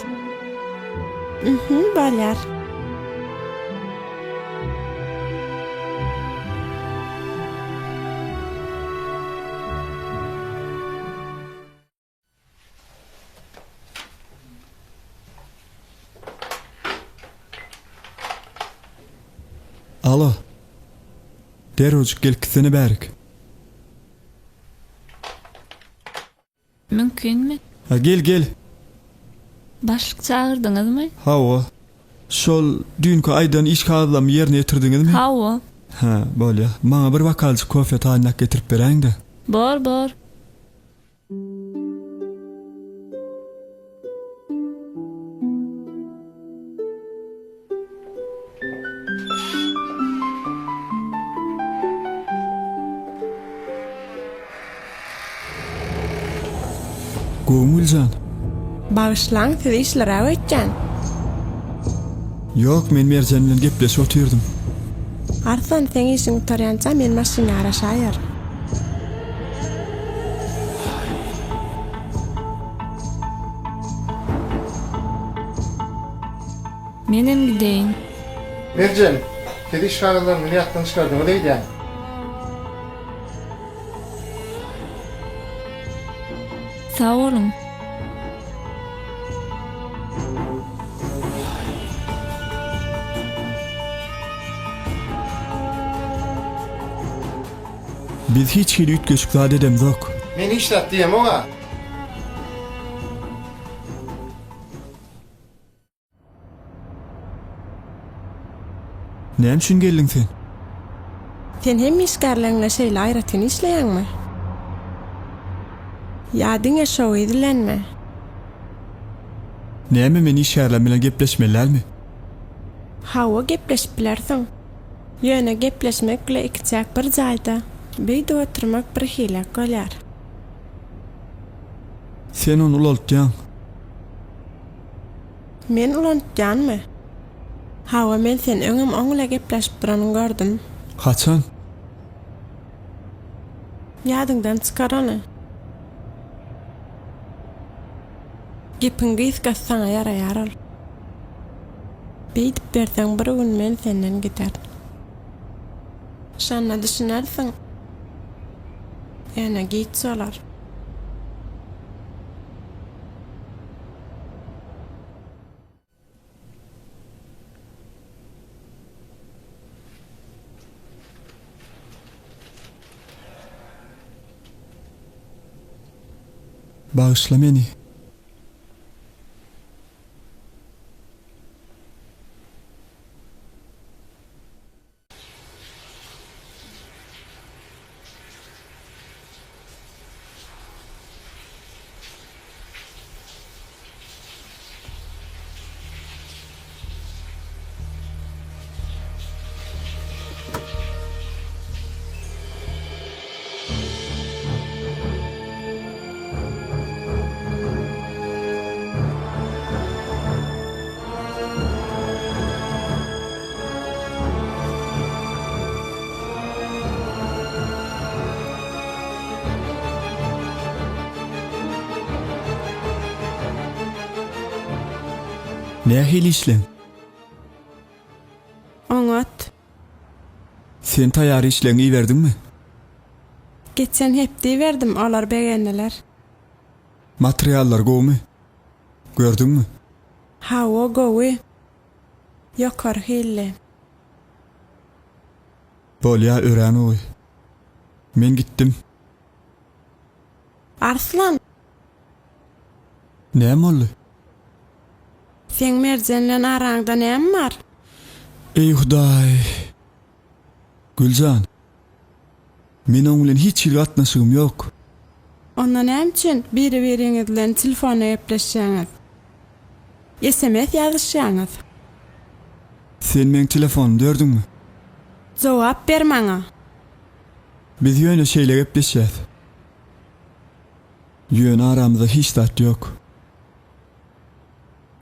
Speaker 2: Mhm, bolýar.
Speaker 4: Alo. Derrewjik gelip gitsene bärik.
Speaker 8: Mümkinmi?
Speaker 4: Ha gel gel.
Speaker 8: Başlyk çagyrdyňyzmy?
Speaker 4: Hawa. Şol düýnki aýdan iş kagyzlarymy ýerine ýetirdiňizmi?
Speaker 8: Hawa.
Speaker 4: Hä, bolýa. Maňa bir bokaljyk kofe taýynlap getirip beräýiň-de.
Speaker 8: Bor, bor.
Speaker 4: Gowumy Güljan?
Speaker 2: Bagyşlaň sizi işliräk öýtýän.
Speaker 4: Ýok men Merjen bilen gepleşip otyrdym.
Speaker 2: Arslan seň işiň gutarýança men maşynda garaşaýaryn.
Speaker 8: Menem gideýin.
Speaker 10: Merjen, siz iş kagyzlaryňyzy ýatdan çykardyňyz öýdýän.
Speaker 8: Sag boluň.
Speaker 4: Biz hiç hili üýtgeşik zat edemzok.
Speaker 10: Men hiç zat diýemog-a.
Speaker 4: Näme üçin geldiň sen?
Speaker 2: Sen hemme işgärleriň bilen şeýle aýratyn işleýäňmi? Ýa diňe şo gyz bilenmi?
Speaker 4: Näme men işgärlerim bilen gepleşmeli dälmi?
Speaker 2: Hawa gepleşip bilersiň. Ýöne gepleşmek bile ikiçäk bir jaýda beýdip oturmak birhilek bolýar.
Speaker 4: Sen ony ulaltýaň.
Speaker 2: Men ulaltýanmy? Hawa men seni öňem oň bile gepleşip duranyňy gördüm.
Speaker 4: Haçan?
Speaker 2: Ýadyňdan çykar ony. Gepiň gysgasy saňa ýaraýar ol. Beýdip berseň bir gün men senden giderin. Şonda düşünersiň. Ýöne giç bolar.
Speaker 4: Bagyşla meni. Nähili işleň?
Speaker 2: Oňat.
Speaker 4: Sen taýýar işleňi iberdiňmi?
Speaker 2: Geçen hepde iberdim, olar begendiler.
Speaker 4: Materiallar gowumy? Gördüňmi?
Speaker 2: Hawa, gowy. Ýokary hilli.
Speaker 4: Bolýa, örän gowy. Men gitdim.
Speaker 2: Arslan!
Speaker 4: Näme boldy?
Speaker 2: Seň Merjen bilen araňda näme bar?
Speaker 4: Eý Hudaý! Güljan! Men oň bilen hiç hili gatnaşygym ýok.
Speaker 2: Onda näme üçin biri-biriňiz bilen telefonda gepleşýäňiz? Sms ýazyşýaňyz?
Speaker 4: Sen meň telefonymy dördüňmi?
Speaker 2: Jogap ber maňa!
Speaker 4: Biz ýöne şeýle gepleşýäs. Ýöne aramyzda hiç zat ýok.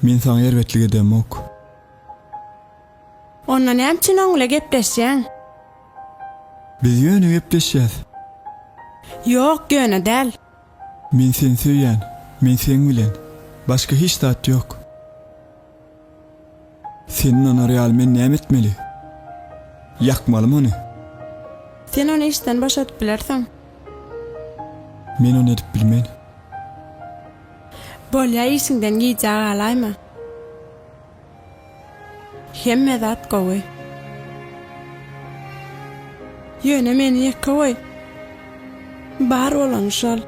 Speaker 4: Men saňa erbetlik edemok.
Speaker 2: Onda näme üçin oň bile gepleşýäň?
Speaker 4: Biz ýöne gepleşýäs.
Speaker 2: Ýok, ýöne däl.
Speaker 4: Men seni söýýän. Men seň bilen. Başga hiç zat ýok. Sen ynanar ýaly men näme etmeli? Ýakmalymy ony?
Speaker 2: Sen ony işden boşadyp bilersiň.
Speaker 4: Men ony edip bilmen.
Speaker 2: Bolýa işiňden gijä galaýma. Hemme zat gowy. Ýöne meni ýeke goý. Bar bolany şol.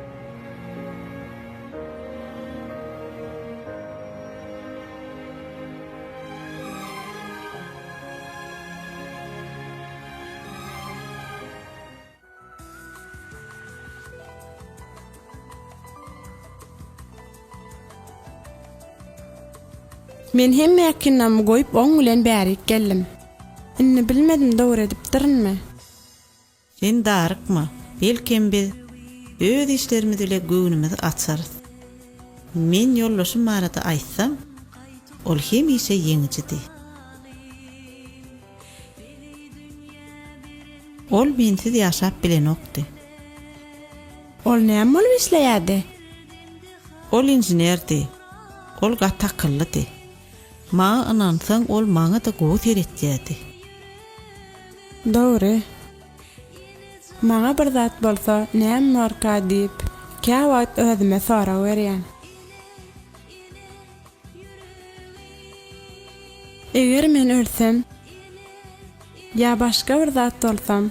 Speaker 2: Men hemme ýakynlarymy goýup oň bilen bärik geldim. Indi bilmedim dogry edipdirinmi?
Speaker 9: Sen darykma, belkem biz öz işlerimiz bile göwnümizi açarys. Men ýoldaşym barada aýtsam, ol hemişe ýeňijidi. Ol mensiz ýaşap bilenokdy.
Speaker 2: Ol näme bolup işleýärdi?
Speaker 9: Ol inženerdi. Ol gaty akyllydy. Maňa ynansaň ol maňa-da gowy seretýärdi.
Speaker 2: Dogry. Maňa bir zat bolsa näme borka diýip, käwagt özüme sorag berýän. Eger men ölsem, ýa başga bir zat bolsam,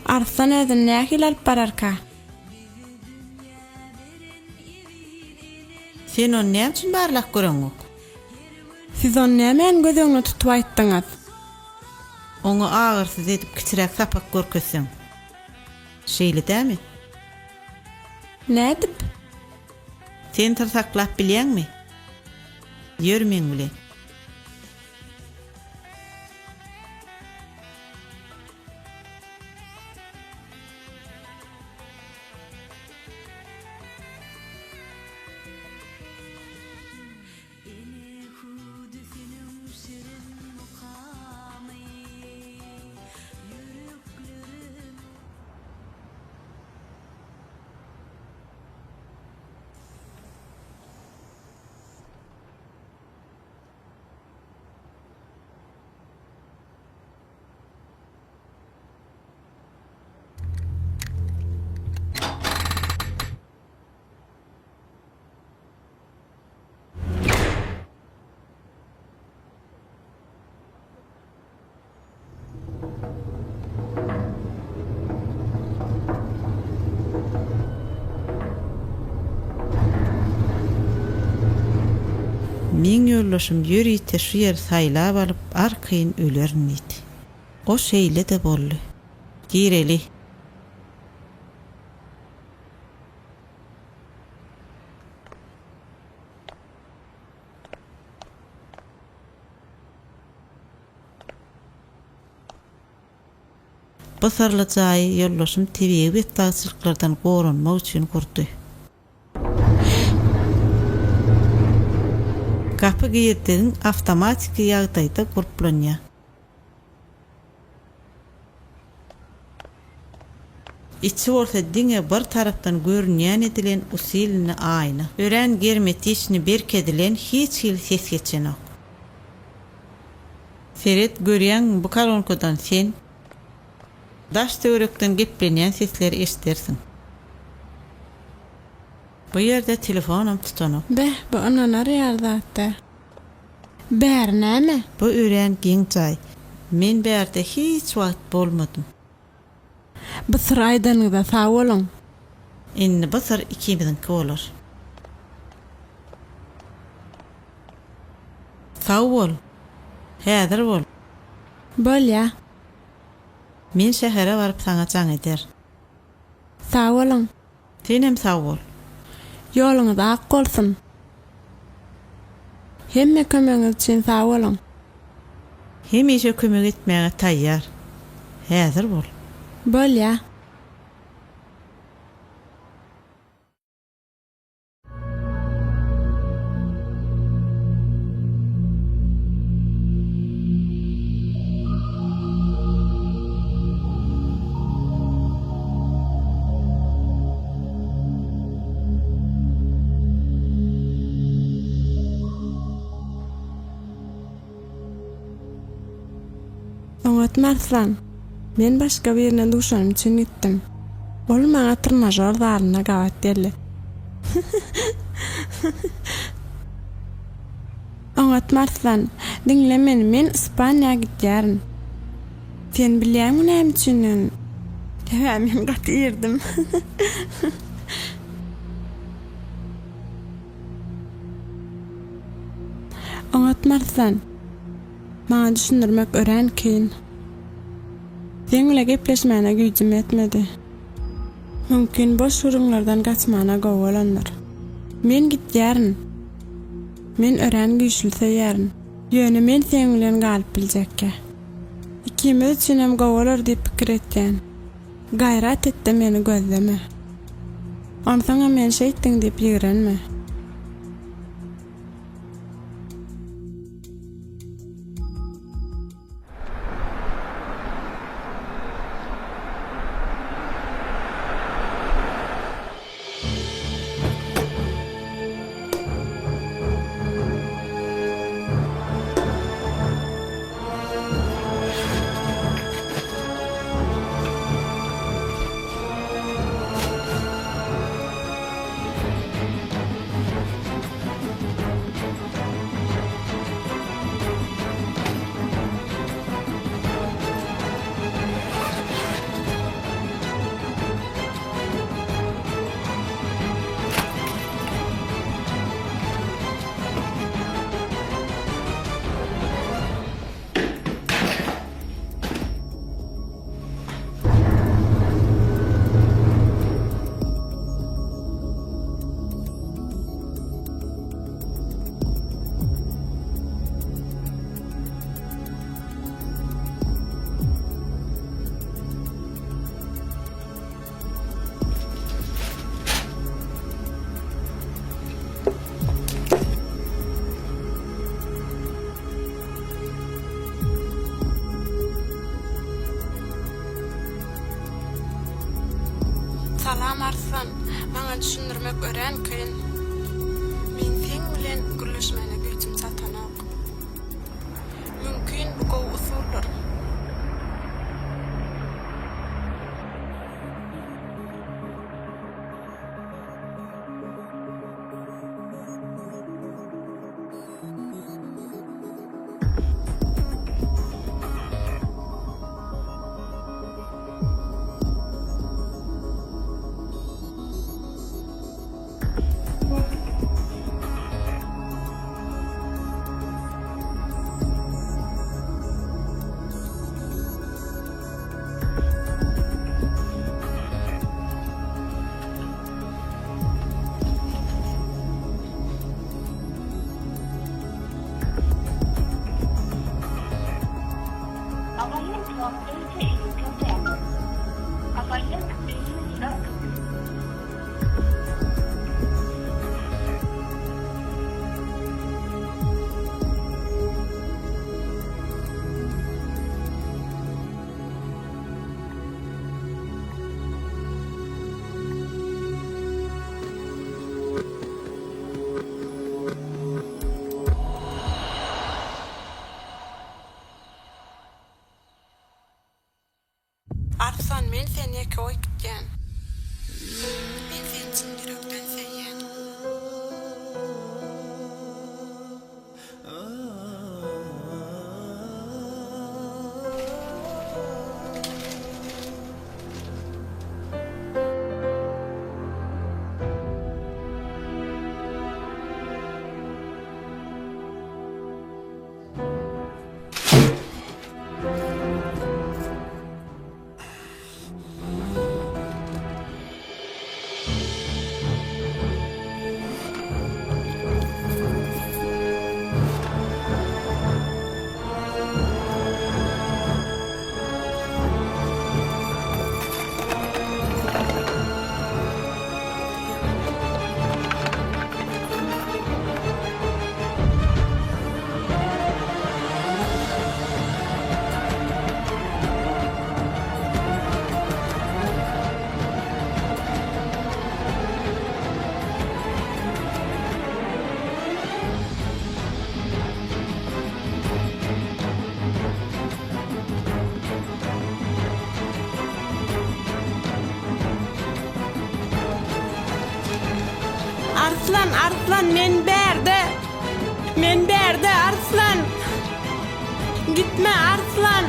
Speaker 2: Arslan özüni nähili alyp bararka?
Speaker 9: Sen ony näme üçin barlap göreňok?
Speaker 2: Siz ony nämäni göz öňüne tutup aýtdyňyz?
Speaker 9: Oňa agyrsyz edip kiçiräk sapak görkezseň. Şeýle dämi?
Speaker 2: Nädip?
Speaker 9: Sen syr saklap bilýäňmi? Ýör meň bilen. Meň ýoldaşym ýörite şu ýeri saýlap alyp arkaýyn ölerin diýdi. O şeýle-de boldy. Gireli. Bu syrly jaýy ýoldaşym tebigy betbagtçylyklardan goranmak üçin gurdy. Gapy girdigiň awtomatiki ýagdaýda gulplanýar. Içi bolsa diňe bir tarapdan görünýän edilen usilny aýna. Örän germetiçny berkedilen hiç hili ses geçenok. Seret görýäňmi bu kolonkadan sen daş töwerekden geplenýän sesleri eşdersiň. Bu ýerde telefonam tutanok.
Speaker 2: Beh bu ynanar ýaly zat däl. Bäri näme?
Speaker 9: Bu örän geň jaý. Men bärde hiç wagt bolmadym.
Speaker 2: Bu syry aýdanyňyza sag boluň.
Speaker 9: Indi bu syr ikimiziňki bolar. Sag bol. Häzir bol.
Speaker 2: Bolýa.
Speaker 9: Men şähere baryp saňa jaň eder.
Speaker 2: Sag boluň.
Speaker 9: Senem sag bol.
Speaker 2: Ýoluňyz ak bolsun. Hemme kömegiňiz üçin sag boluň.
Speaker 9: Hemişe kömek etmäge taýýar. Häzir bol.
Speaker 2: Bolýa. Oňatmy Arslan? Men başga birine duşanym üçin gitdim. Ol maňa trnažor zalynda gabat geldi. Oňatmy Arslan? Diňle meni, men Ispaniýa gidýärin. Sen bilýäňmi näme üçindigini? Sebäbi men gaty irdim. Oňatmy Arslan? Maňa düşündirmek örän kyn. Seň bile gepleşmäne güýjüm ýetmedi. Mümkin boş gürrüňlerden gaçmana gowy bolandyr. Men gitýärin. Men örän güýçli söýýärin. Ýöne men seň bilen galyp biljekkä. Ikimiz üçinem gowy bolar diýip pikir etýän. Gaýrat et-de meni gözleme. Onsoňam meni şeýtdiň diýip ýigrenme. Salam Arslan, maňa düşündirmek örän kyn. Meň seň bilen gürleşmäne güýjüm çatanok. Mümkin bu gowy usuldyr. Arslan men seni ýeke goýup gitýän. Men seni çyn ýürekden söýýän. Arslan, Arslan, men bärde! Men bärde, Arslan! Gitme, Arslan!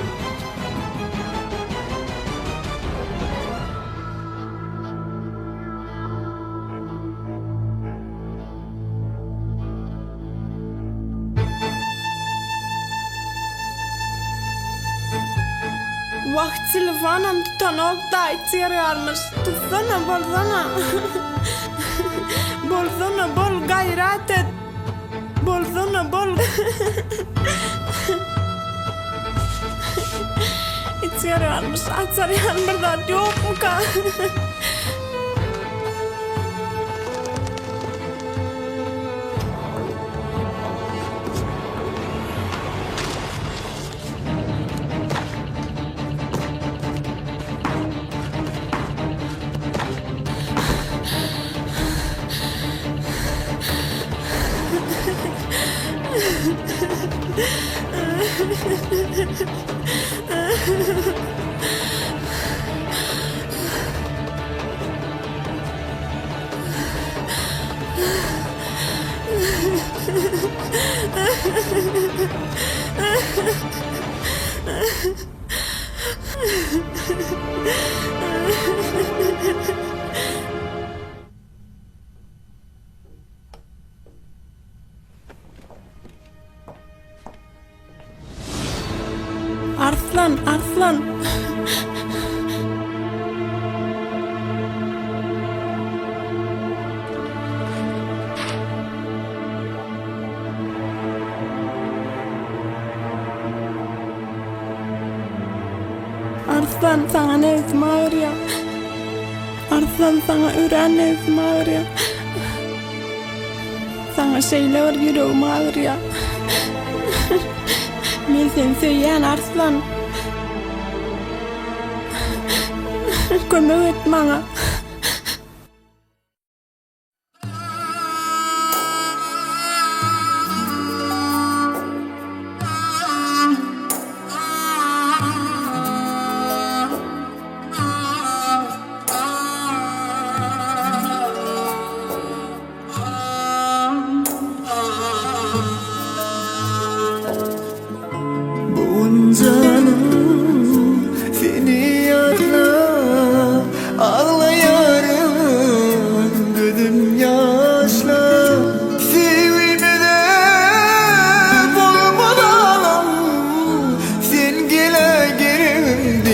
Speaker 2: Wah, telefonam tutanok-da, içýarýarmyş. Tutsana, bolsana. Bolsana, bol, gaýrat et. Bolsana, bol. Içýarýarmyş, açarýan bir zat ýokmuka? Arslan, Arslan! Arslan, saňa nebsim agyrýar. Arslan, saňa örän nebsim agyrýar. Saňa şeýle bir ýüregim agyrýar. Men seni söýýän, Arslan. Kömek et maňa.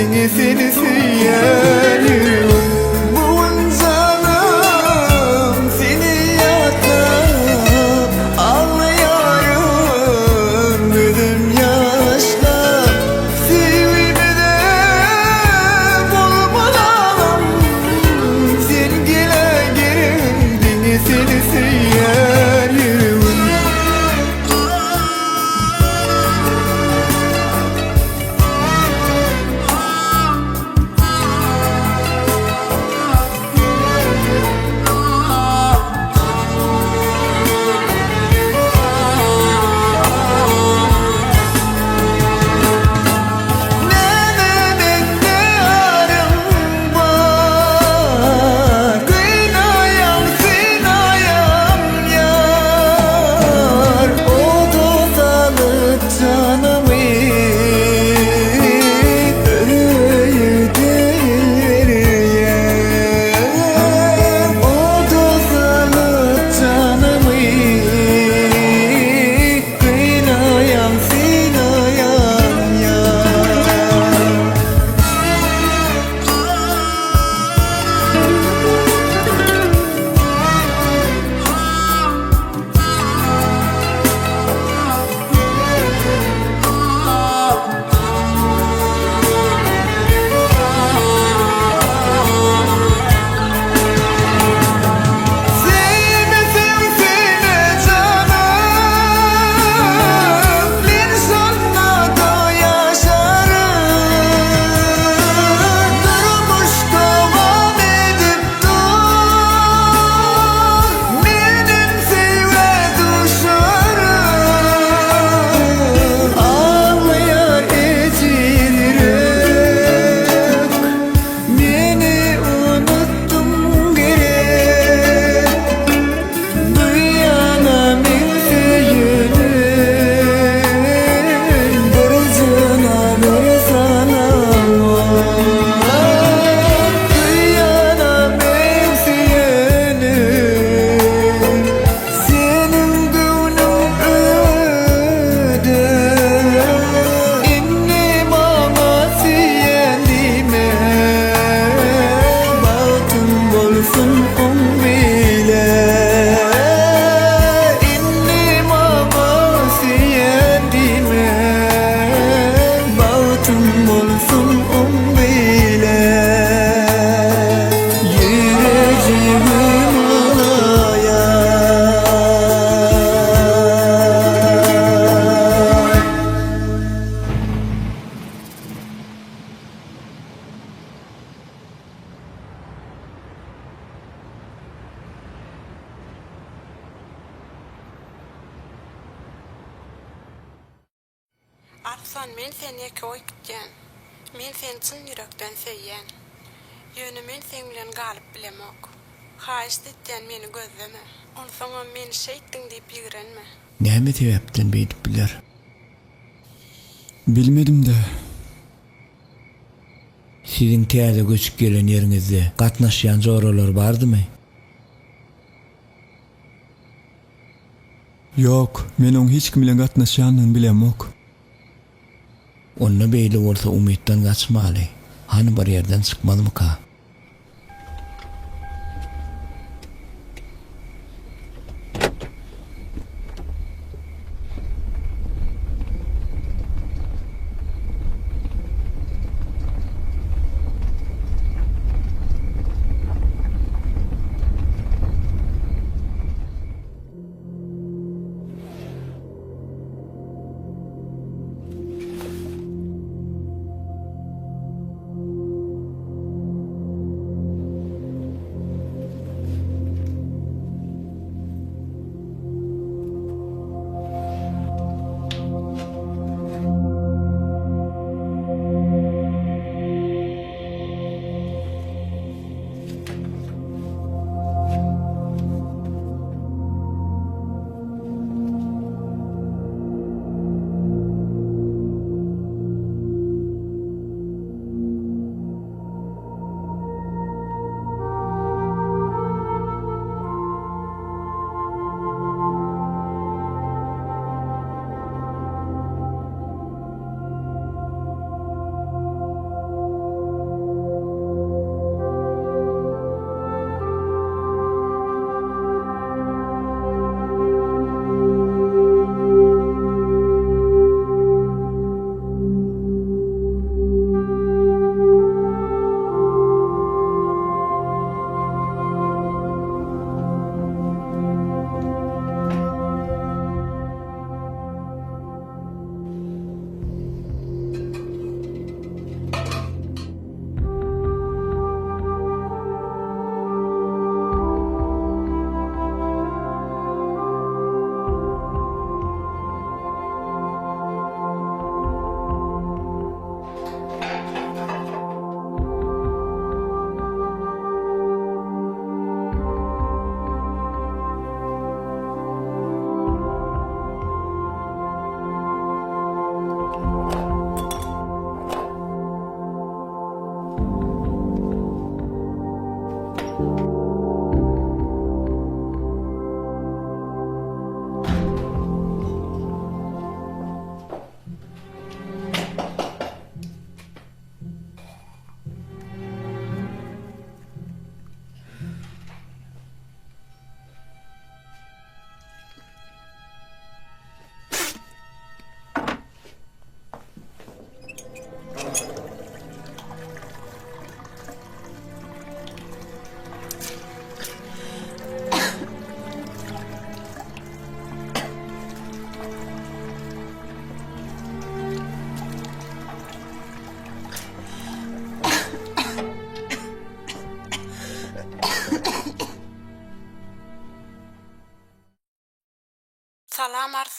Speaker 3: Diňe seni söýýän ýüregim Bu gün janym seni ýatlap Aglaýaryn gözüm ýaşlap Söýgimize bolmalam Sen gelägerin Diňe seni söýýän ýüregim. Näme mende aryň bar Gynaýaň synaýaň ýar Oda salyp janymy Öreýden berýän Oda salyp janymy Gynaýaň synaýaň ýar. Söýmeseň söýme janym, Men şonda-da ýaşaryn. Durmuş dowam edip dur, Menem söýgä duşaryn. Aglaýar ejir ýürek, Meni unutdyň gerek Duýana meň söýenim Bir jana bir salam Duýana meň söýenim Seniň göwnüň öde Indi maňa söýen diýme Bagtyň bolsun oň bile Indi maňa söýen diýme Bagtyň bolsun oň bile Ýürejigim alaýar.
Speaker 2: Arslan men seni ýeke goýup gitýän. Men seni çyn ýürekden söýýän. Ýöne men seň bilen galyp bilemok. Haýyşt etýän meni gözleme. Onsoňam meni şeýtdiň diýip ýigrenme.
Speaker 4: Näme sebäpden beýdip biler? Bilmedim-dä.
Speaker 7: Siziň täze göçüp gelen ýeriňizde gatnaşýan joralar bardymy?
Speaker 4: Ýok, men oň hiç kim bilen gatnaşýanyny bilemok.
Speaker 7: Onda beýle bolsa umytdan gaçmaly. Hany bir ýerden çykmazmyka?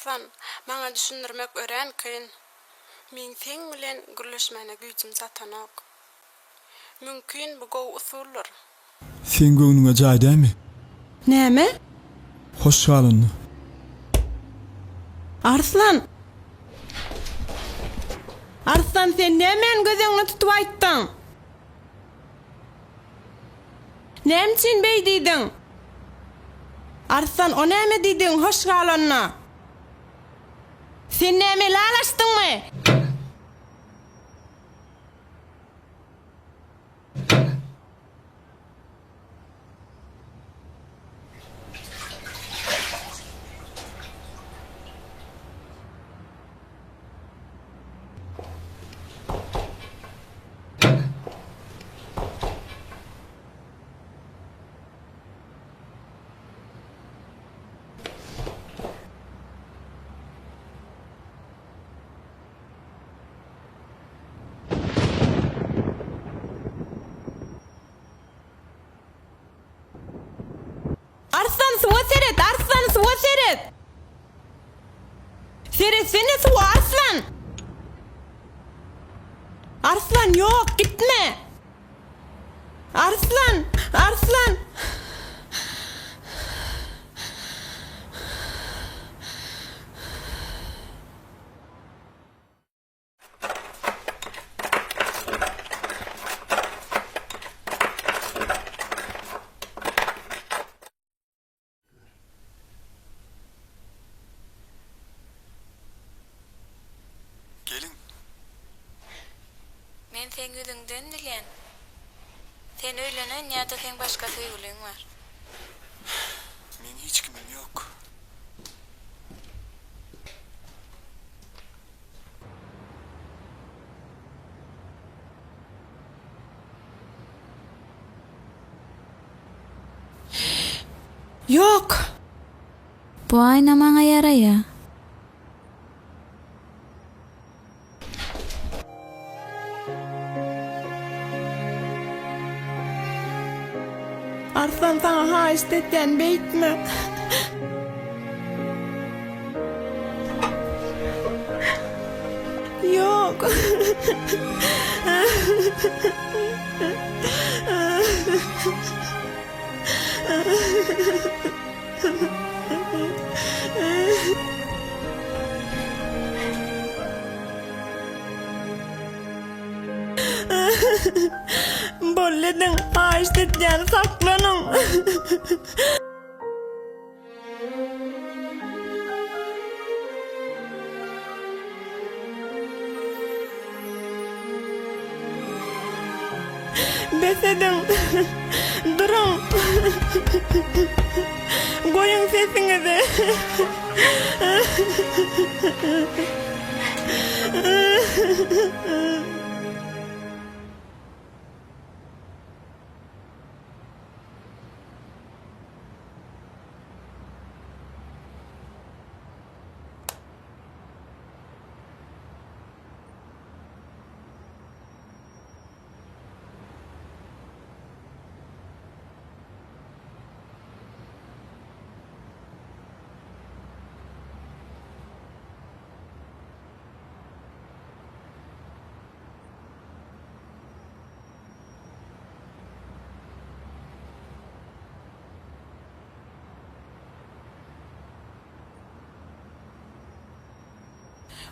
Speaker 2: Arslan, maňa düşündirmek örän kyn. Meň seň bilen gürleşmäne güýjüm çatanok. Mümkin bu gowy usuldyr.
Speaker 4: Seň göwnüňe jaý dämi?
Speaker 2: Näme?
Speaker 4: Hoş gal onda.
Speaker 2: Arslan! Arslan sen nämäni göz öňüne tutup aýtdyň? Näme üçin beý diýdiň? Arslan o näme diýdigiň hoş gal onda. Sen näme ylalaşdyňmy? Arslan suwa seret Arslan suwa seret. Seretsene suwa Arslan. Arslan ýok gitme. Arslan Arslan.
Speaker 4: Geliň.
Speaker 8: Men seň ýüzüňden bilýän. Sen öýlenen ýa-da seň başga söýgüliň bar.
Speaker 4: Meň hiç kimim ýok.
Speaker 2: Ýok!
Speaker 8: Bu aýna maňa ýaraýa.
Speaker 2: Arslan saňa haýyşt etýän beýtme. Ýok. Boldy ediň, haýyşt edýän, saklanyň. Bes ediň! Duruň! Goýuň sesiňizi!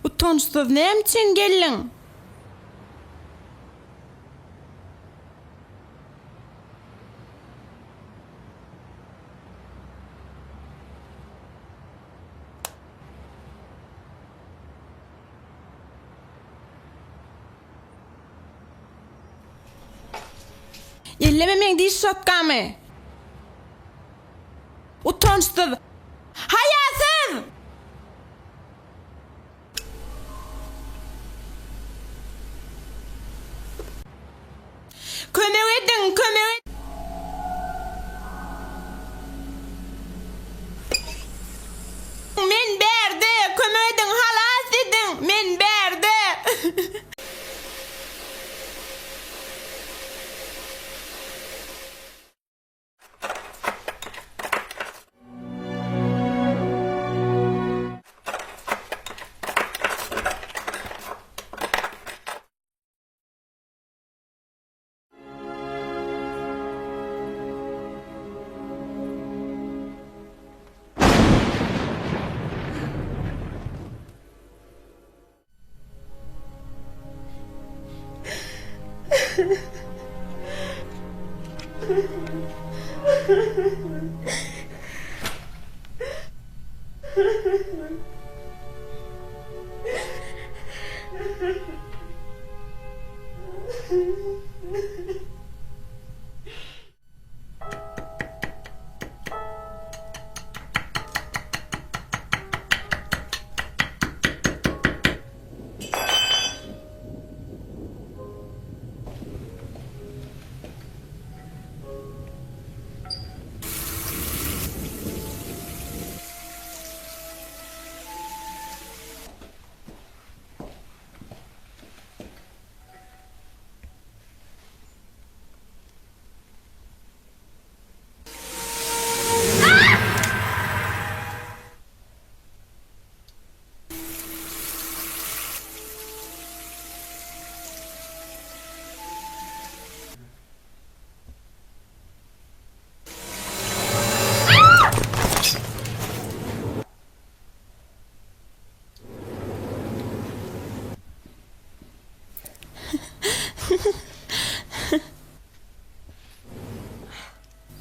Speaker 2: Utançsyz näme üçin geldiň? Elleme meň diş şotkamy! Utançsyz! Haýasyz! Kömek ediň, kömek Men bärde, kömek ediň, halas ediň, men bärde.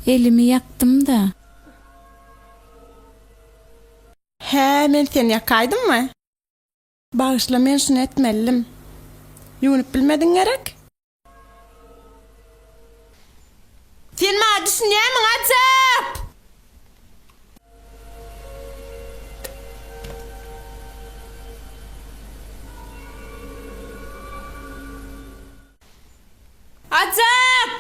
Speaker 8: Elimi ýakdym-da.
Speaker 2: Hä, men seni ýakaýdymmy? Bagyşla, men şuny etmelidim. Ýuwunyp bilmediň gerek? Sen maňa düşünýärmiň, Ajap? Ajap!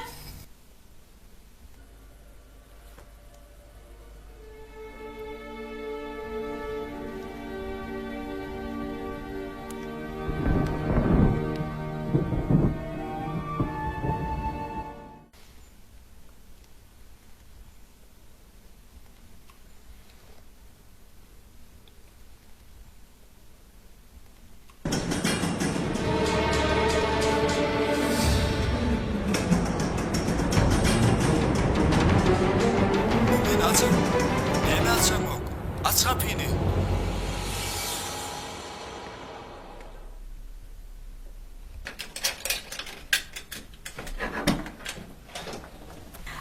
Speaker 4: Men açan, näme açaňok? Aç gapyny!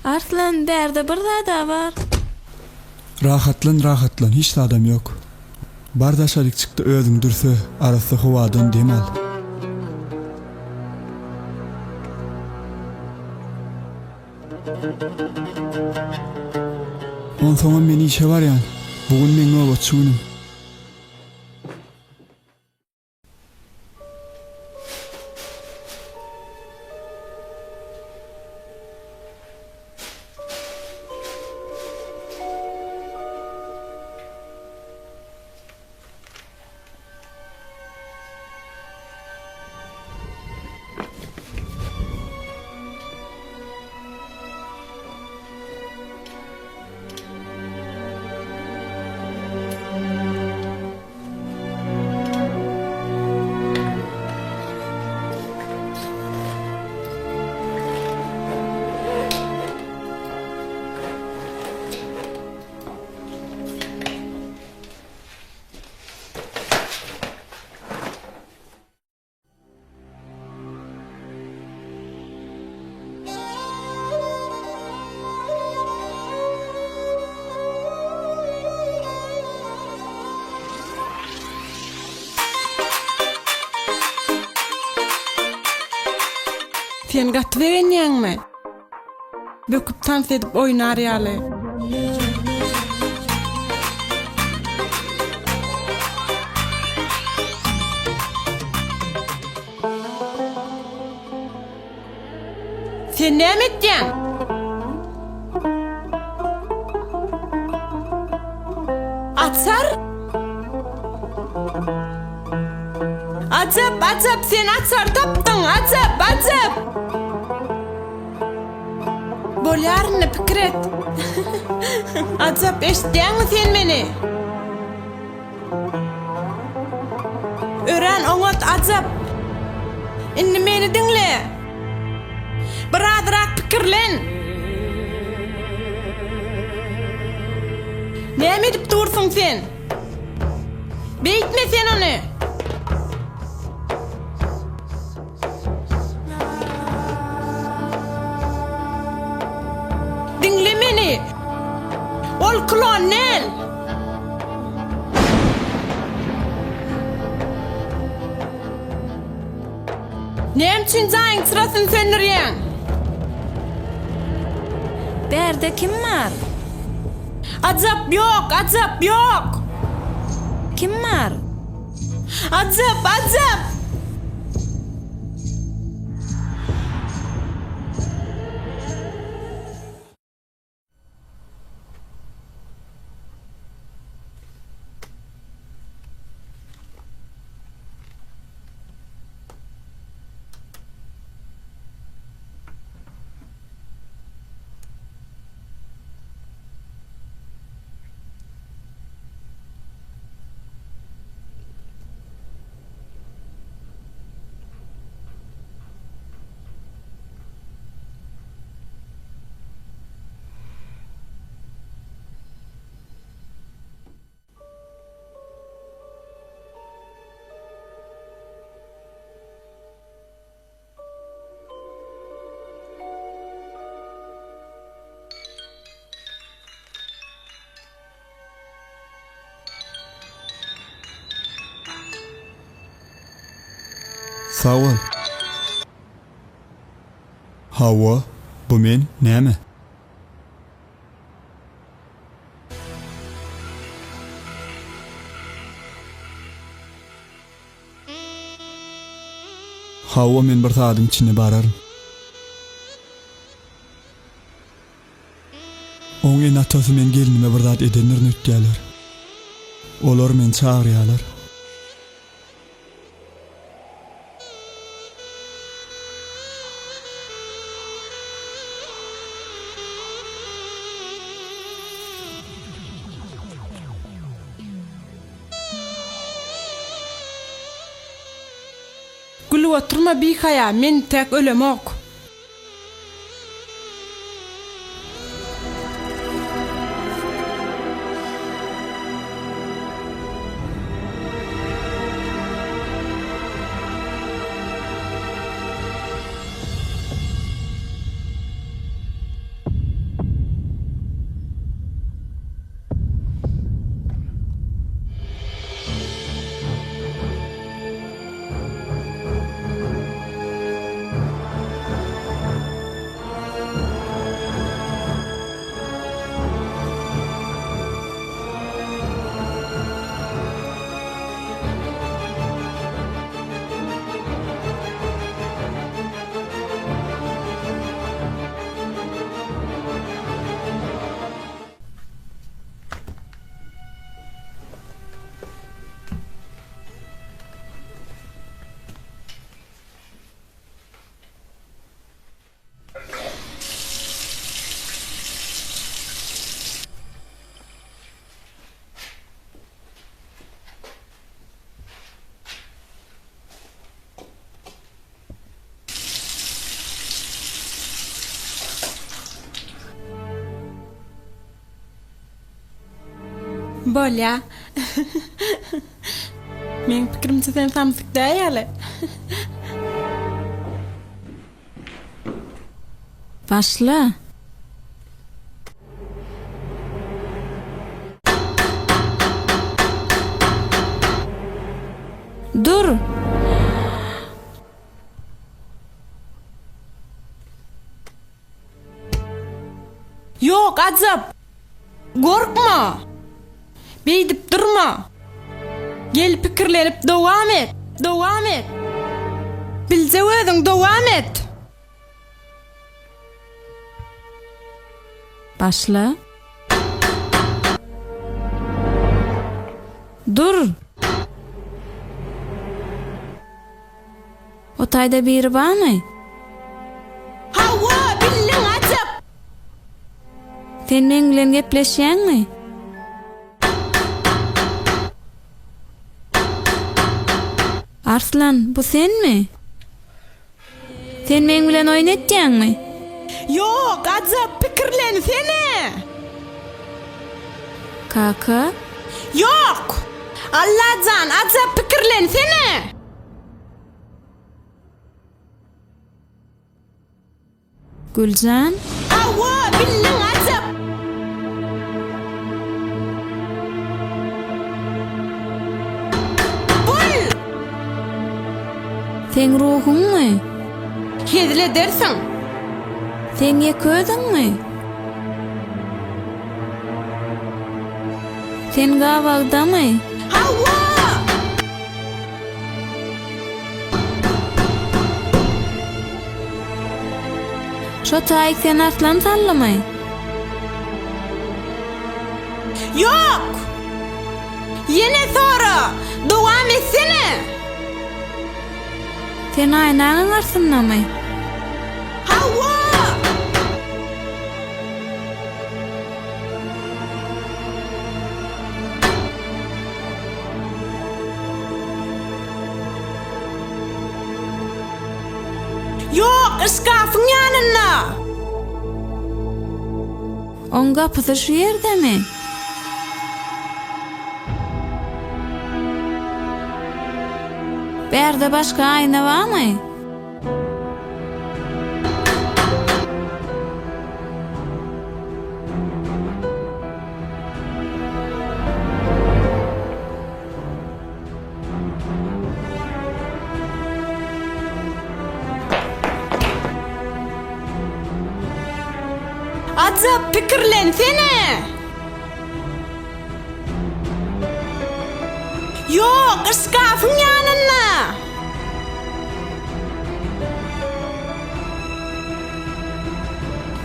Speaker 8: Arslan, bärde bir zad-a bar.
Speaker 4: Rahatlan, rahatlan, hiç zadam ýok. Bar daşaryk çykda özüňi dürse, arassa howadan dem al. Onsoňam men işe barýan. Bu gün meň nobatçy günüm.
Speaker 2: Sen gaty begenýäňmi? Böküp tans edip oýnar ýaly. Sen näme etýäň? Açar? Ajap, ajap, sen açar tapdyň, ajap, ajap! Bolýar indi pikir et. Ajap, eşitýäňmi sen meni? Örän oňat, ajap. Indi meni diňle. Birazrak pikirlen. Näme edip dursuň sen? Beýtme sen ony. Ol klon däl! Näme üçin jaýyň çyrasyny söndürýäň?
Speaker 8: Bärde kim bar?
Speaker 2: Ajap ýok, ajap ýok!
Speaker 8: Kim bar?
Speaker 2: Ajap, ajap!
Speaker 4: Sag bol. Hawa, bu men, näme? Hawa, men bir sagadyň içinde bararyn. Oň ene-atasy men gelnime bir zat edendirin öýtýärler. Olar meni çagyrýarlar.
Speaker 2: Gülüp oturma bihaýa, men intäk ölemok. Bolýa. Meň pikirimçe sen samsyk däl ýaly.
Speaker 8: Başla. Dur!
Speaker 2: Ýok, Ajap! Gorkma! Beýdip durma! Gel pikirlenip dowam et! Dowam et! Biljek özüň dowam et!
Speaker 8: Başla. Dur! O taýda biri barmy?
Speaker 2: Hawa, bildiň, Ajap!
Speaker 8: Sen meň bilen gepleşýäňmi? Arslan, bu senmi? Sen meň bilen oýun etýäňmi?
Speaker 2: Ýok, Ajap, pikirlensene!
Speaker 8: Kaka?
Speaker 2: Ýok! Allajan, Ajap, pikirlensene!
Speaker 8: Güljan?
Speaker 2: Hawa, bildiň, Ajap!
Speaker 8: Seň ruhuňmy?
Speaker 2: Hezil edersiň.
Speaker 8: Seň ýeke özüňmi? Sen gabagdamy?
Speaker 2: Hawa!
Speaker 8: Şo taýyk seni arslan saldymy?
Speaker 2: Ýok! Ýene sora! Dowam etsene!
Speaker 8: Sen aýnaň aňyrsyndamy?
Speaker 2: Hawa! Ýok, yşgafyň ýanynda!
Speaker 8: Oň gapysy şu ýerdemi? Bärde başga aýna barmy?
Speaker 2: Ajap pikirlensene! Ýok, yşgafyň ýanynda!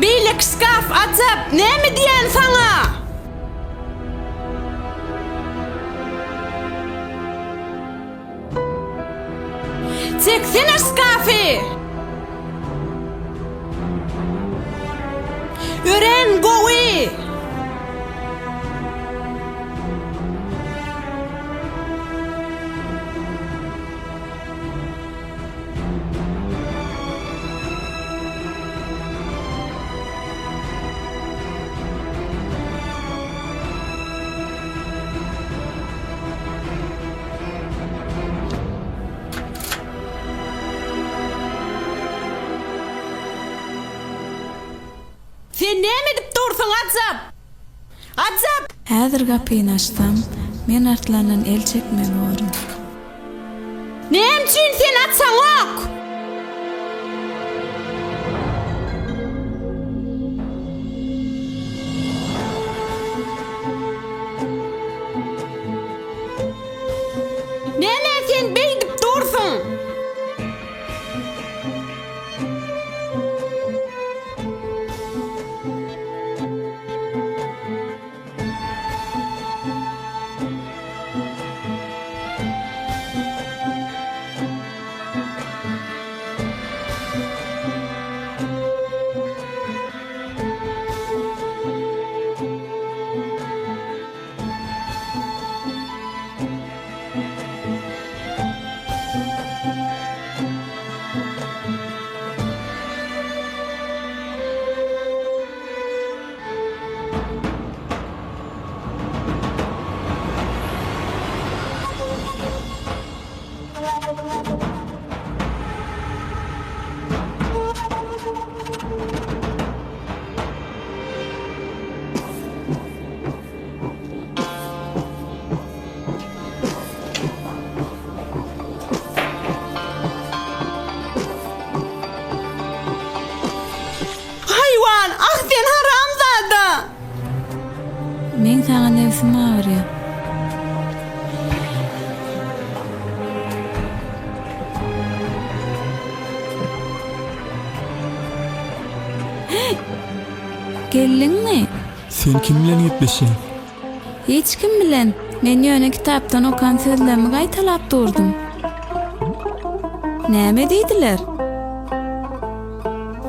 Speaker 2: Beýleki şkaf, Ajap, näme diýýän saňa? Çeksene şkafy! Örän gowy! Sen näme edip dursuň, Ajap? Ajap!
Speaker 8: Häzir gapyny açsam, men Arslandan el çekmeli borun.
Speaker 2: Näme üçin sen açaňok? Näme sen beýdip dursuň? Haýwan, ah sen haramzada!
Speaker 8: Meň saňa nebsim agyrýar. Geldiňmi?
Speaker 4: Sen kim bilen gepleşýäň?
Speaker 8: Hiç kim bilen. Men ýöne kitapdan okan sözlerimi gaýtalap durdum. Näme diýdiler?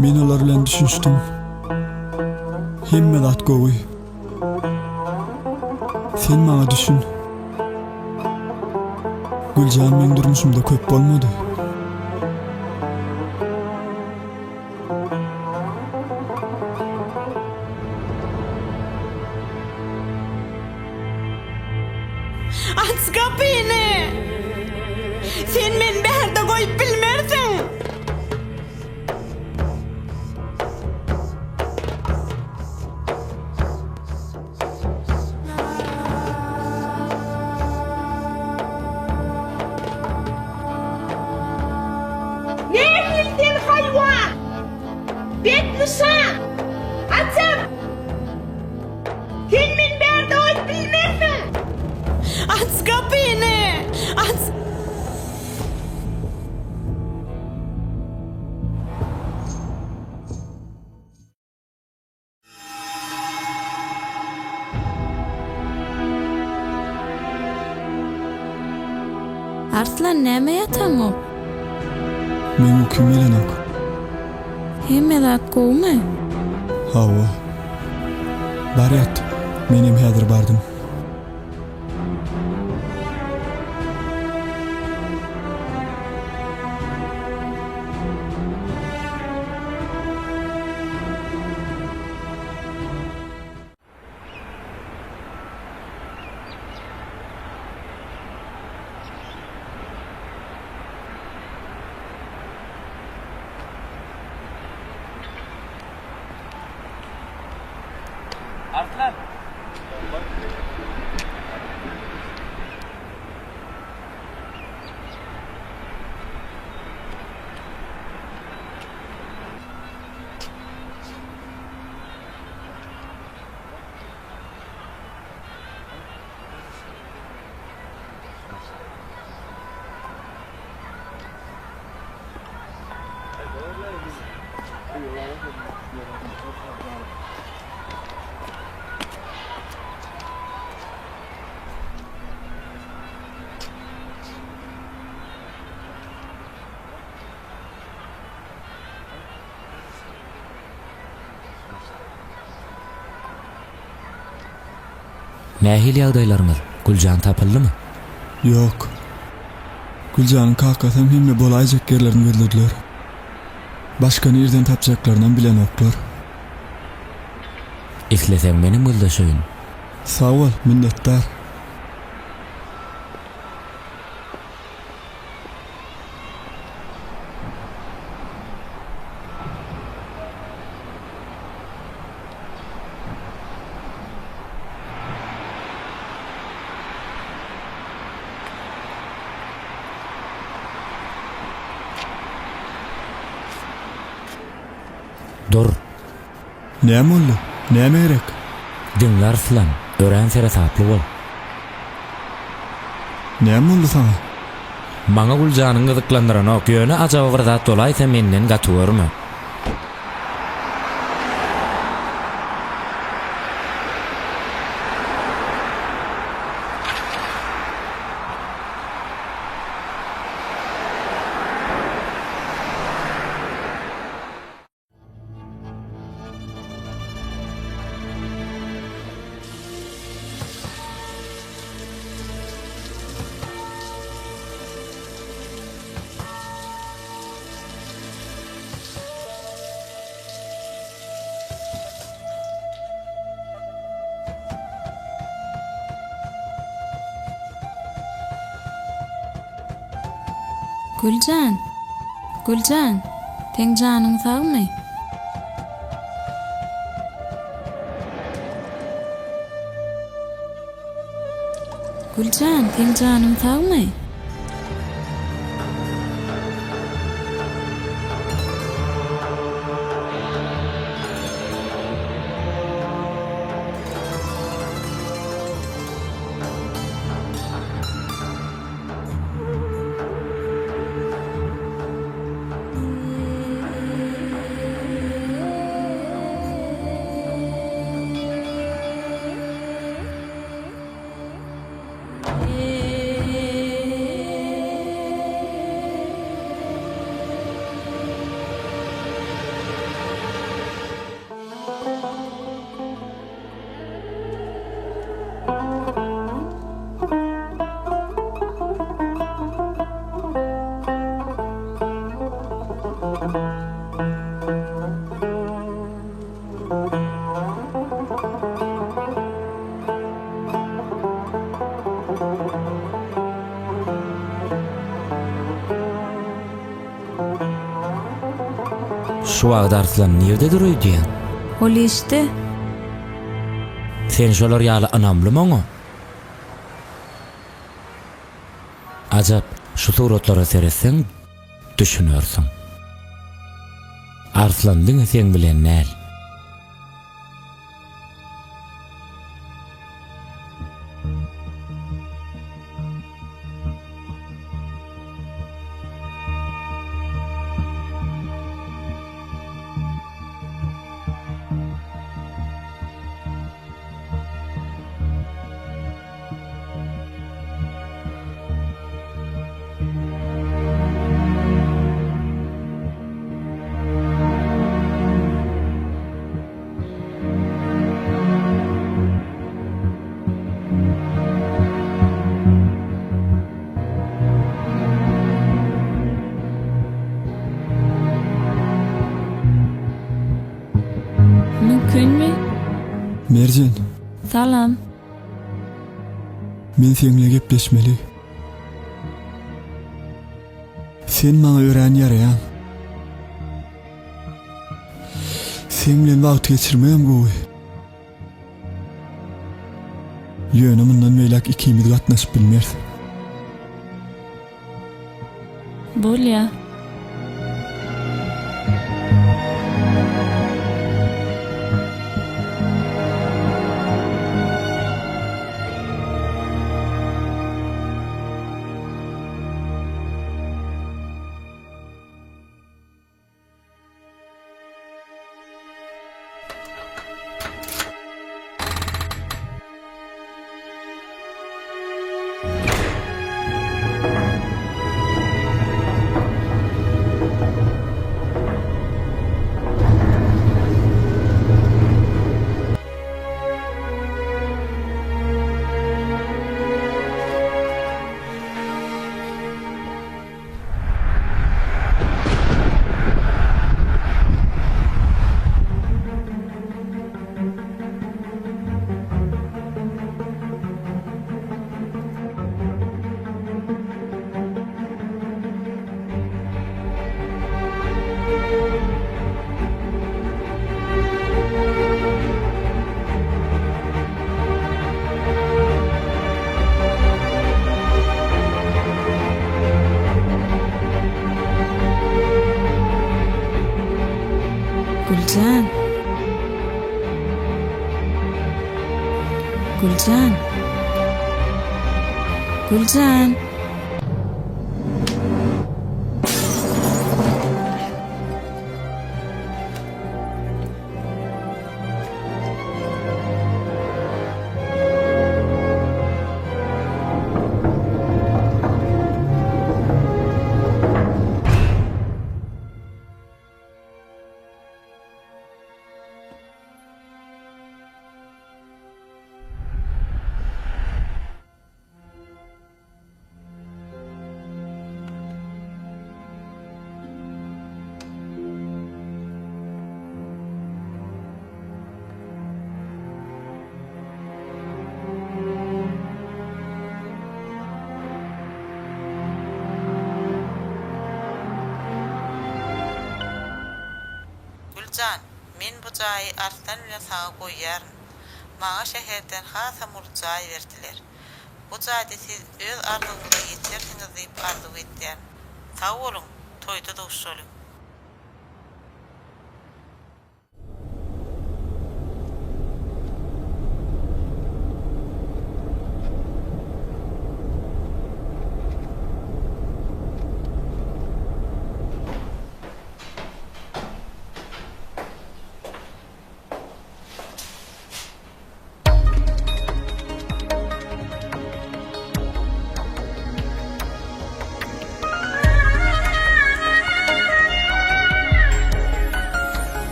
Speaker 4: Men olar bilen düşünişdim. Hemme zat gowy. Sen maňa düşün. Güljan meň durmuşymda köp bolmady.
Speaker 2: Aç gapyny! Sen meni bärde goýup bilmersiň!
Speaker 11: Nyşan! Açam! Sen meni bärde goýup bilmersiň! Aç gapyny! Aç!
Speaker 8: Arslan näme ýataňok?
Speaker 4: Meň ukym gelenok.
Speaker 8: Hemme zat gowumy?
Speaker 4: Hawa. Bar ýat. Menem häzir bardym.
Speaker 1: Arslan! Nähili ýagdaýlaryňyz? Güljan tapyldymy?
Speaker 4: Ýok. Güljanyň kakasam hemme bolaýjak ýerlerini gözlediler. Başga nirden tapjaklarynam bilenoklar.
Speaker 1: Isleseň menem gözleşeýin.
Speaker 4: Sag bol, minnetdar.
Speaker 1: Dur.
Speaker 4: Näme boldy? Näme gerek?
Speaker 1: Diňle Arslan, örän seresaply bol.
Speaker 4: Näme boldy saňa?
Speaker 1: Maňa Güljanyň gyzyklandyranok, ýöne ajaba bir zat bolaýsa menden gaty görme.
Speaker 8: Güljan! Güljan! Seň janyň sagmy? Güljan, seň janyň sagmy?
Speaker 1: Şu wagt Arslan nirdedir öýdýäň?
Speaker 8: Ol işde.
Speaker 1: Sen şolar ýaly ynamlymy oňa? Ajap, şu suratlara seretseň, düşünersiň. Arslan diňe seň bilen däl.
Speaker 8: Mümkinmi?
Speaker 4: Merjen.
Speaker 8: Salam.
Speaker 4: Men seň bilen gepleşmeli. Sen maňa örän ýaraýaň. Seň bilen wagt geçirmegem gowy. Ýöne mundan beýläk ikimiz gatnaşyp bilmeris.
Speaker 8: Bolýa. Güljan. Güljan. Güljan.
Speaker 9: Güljan, men bu jaýy Arslan bilen saňa goýýaryn. Maňa şäherden hasam uly jaý berdiler. Bu jaýda siz öz arzuwyňyza ýetersiňiz diýip arzuw edýän. Sag boluň, toýda duşalyň.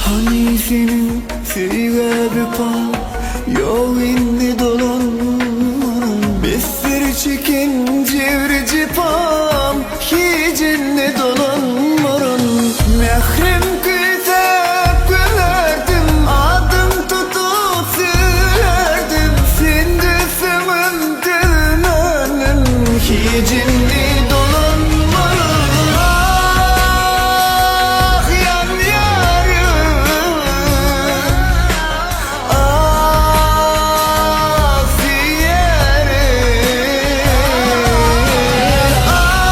Speaker 3: Hany seniň söýgä wepa Ýok indi dolanmaram Besdir çeken jebri jepam Hiç indi dolanmaram Mährem küýsäp gülerdim Adyň tutup söýerdim Sen düşseňem dözmenem Hiç indi dolanmaram Ah ýanýaryn Ah söýerin Ah.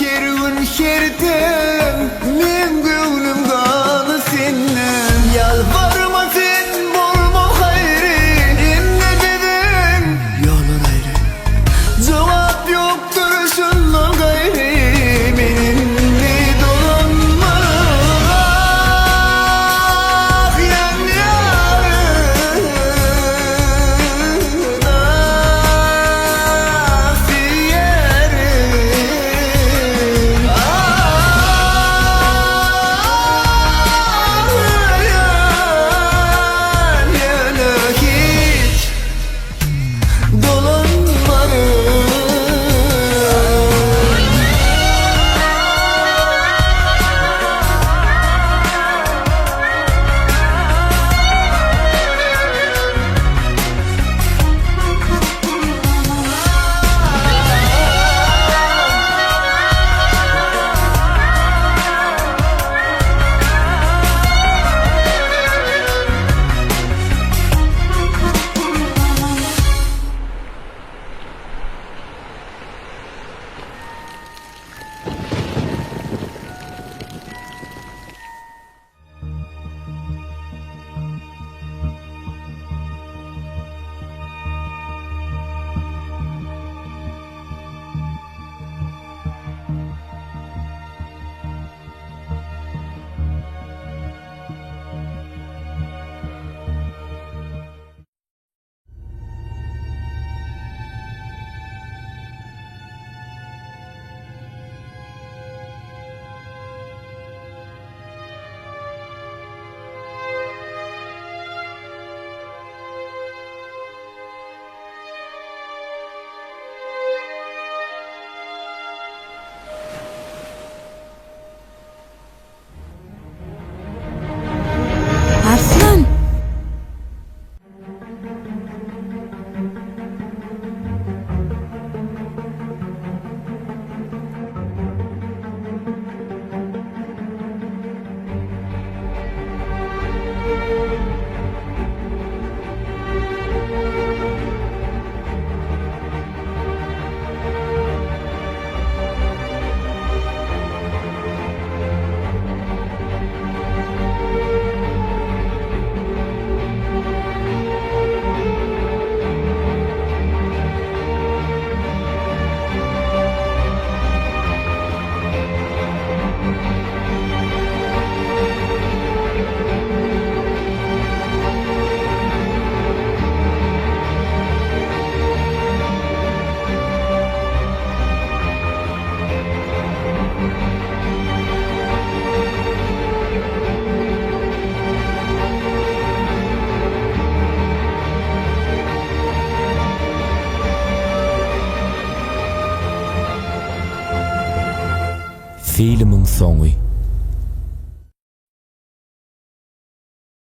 Speaker 3: Her gün her dem meň göwnüm galy senden Ýalbarma sen bolma haýry Indi biziň ýollar aýry Jogap ýokdur şundan gaýry Men indi dolanmaryn Ah ýanýaryn Ah söýýärin Ah Ağlayan ýöne hiç dolanmaryn.
Speaker 8: Arslan!
Speaker 1: Filmiň soňy.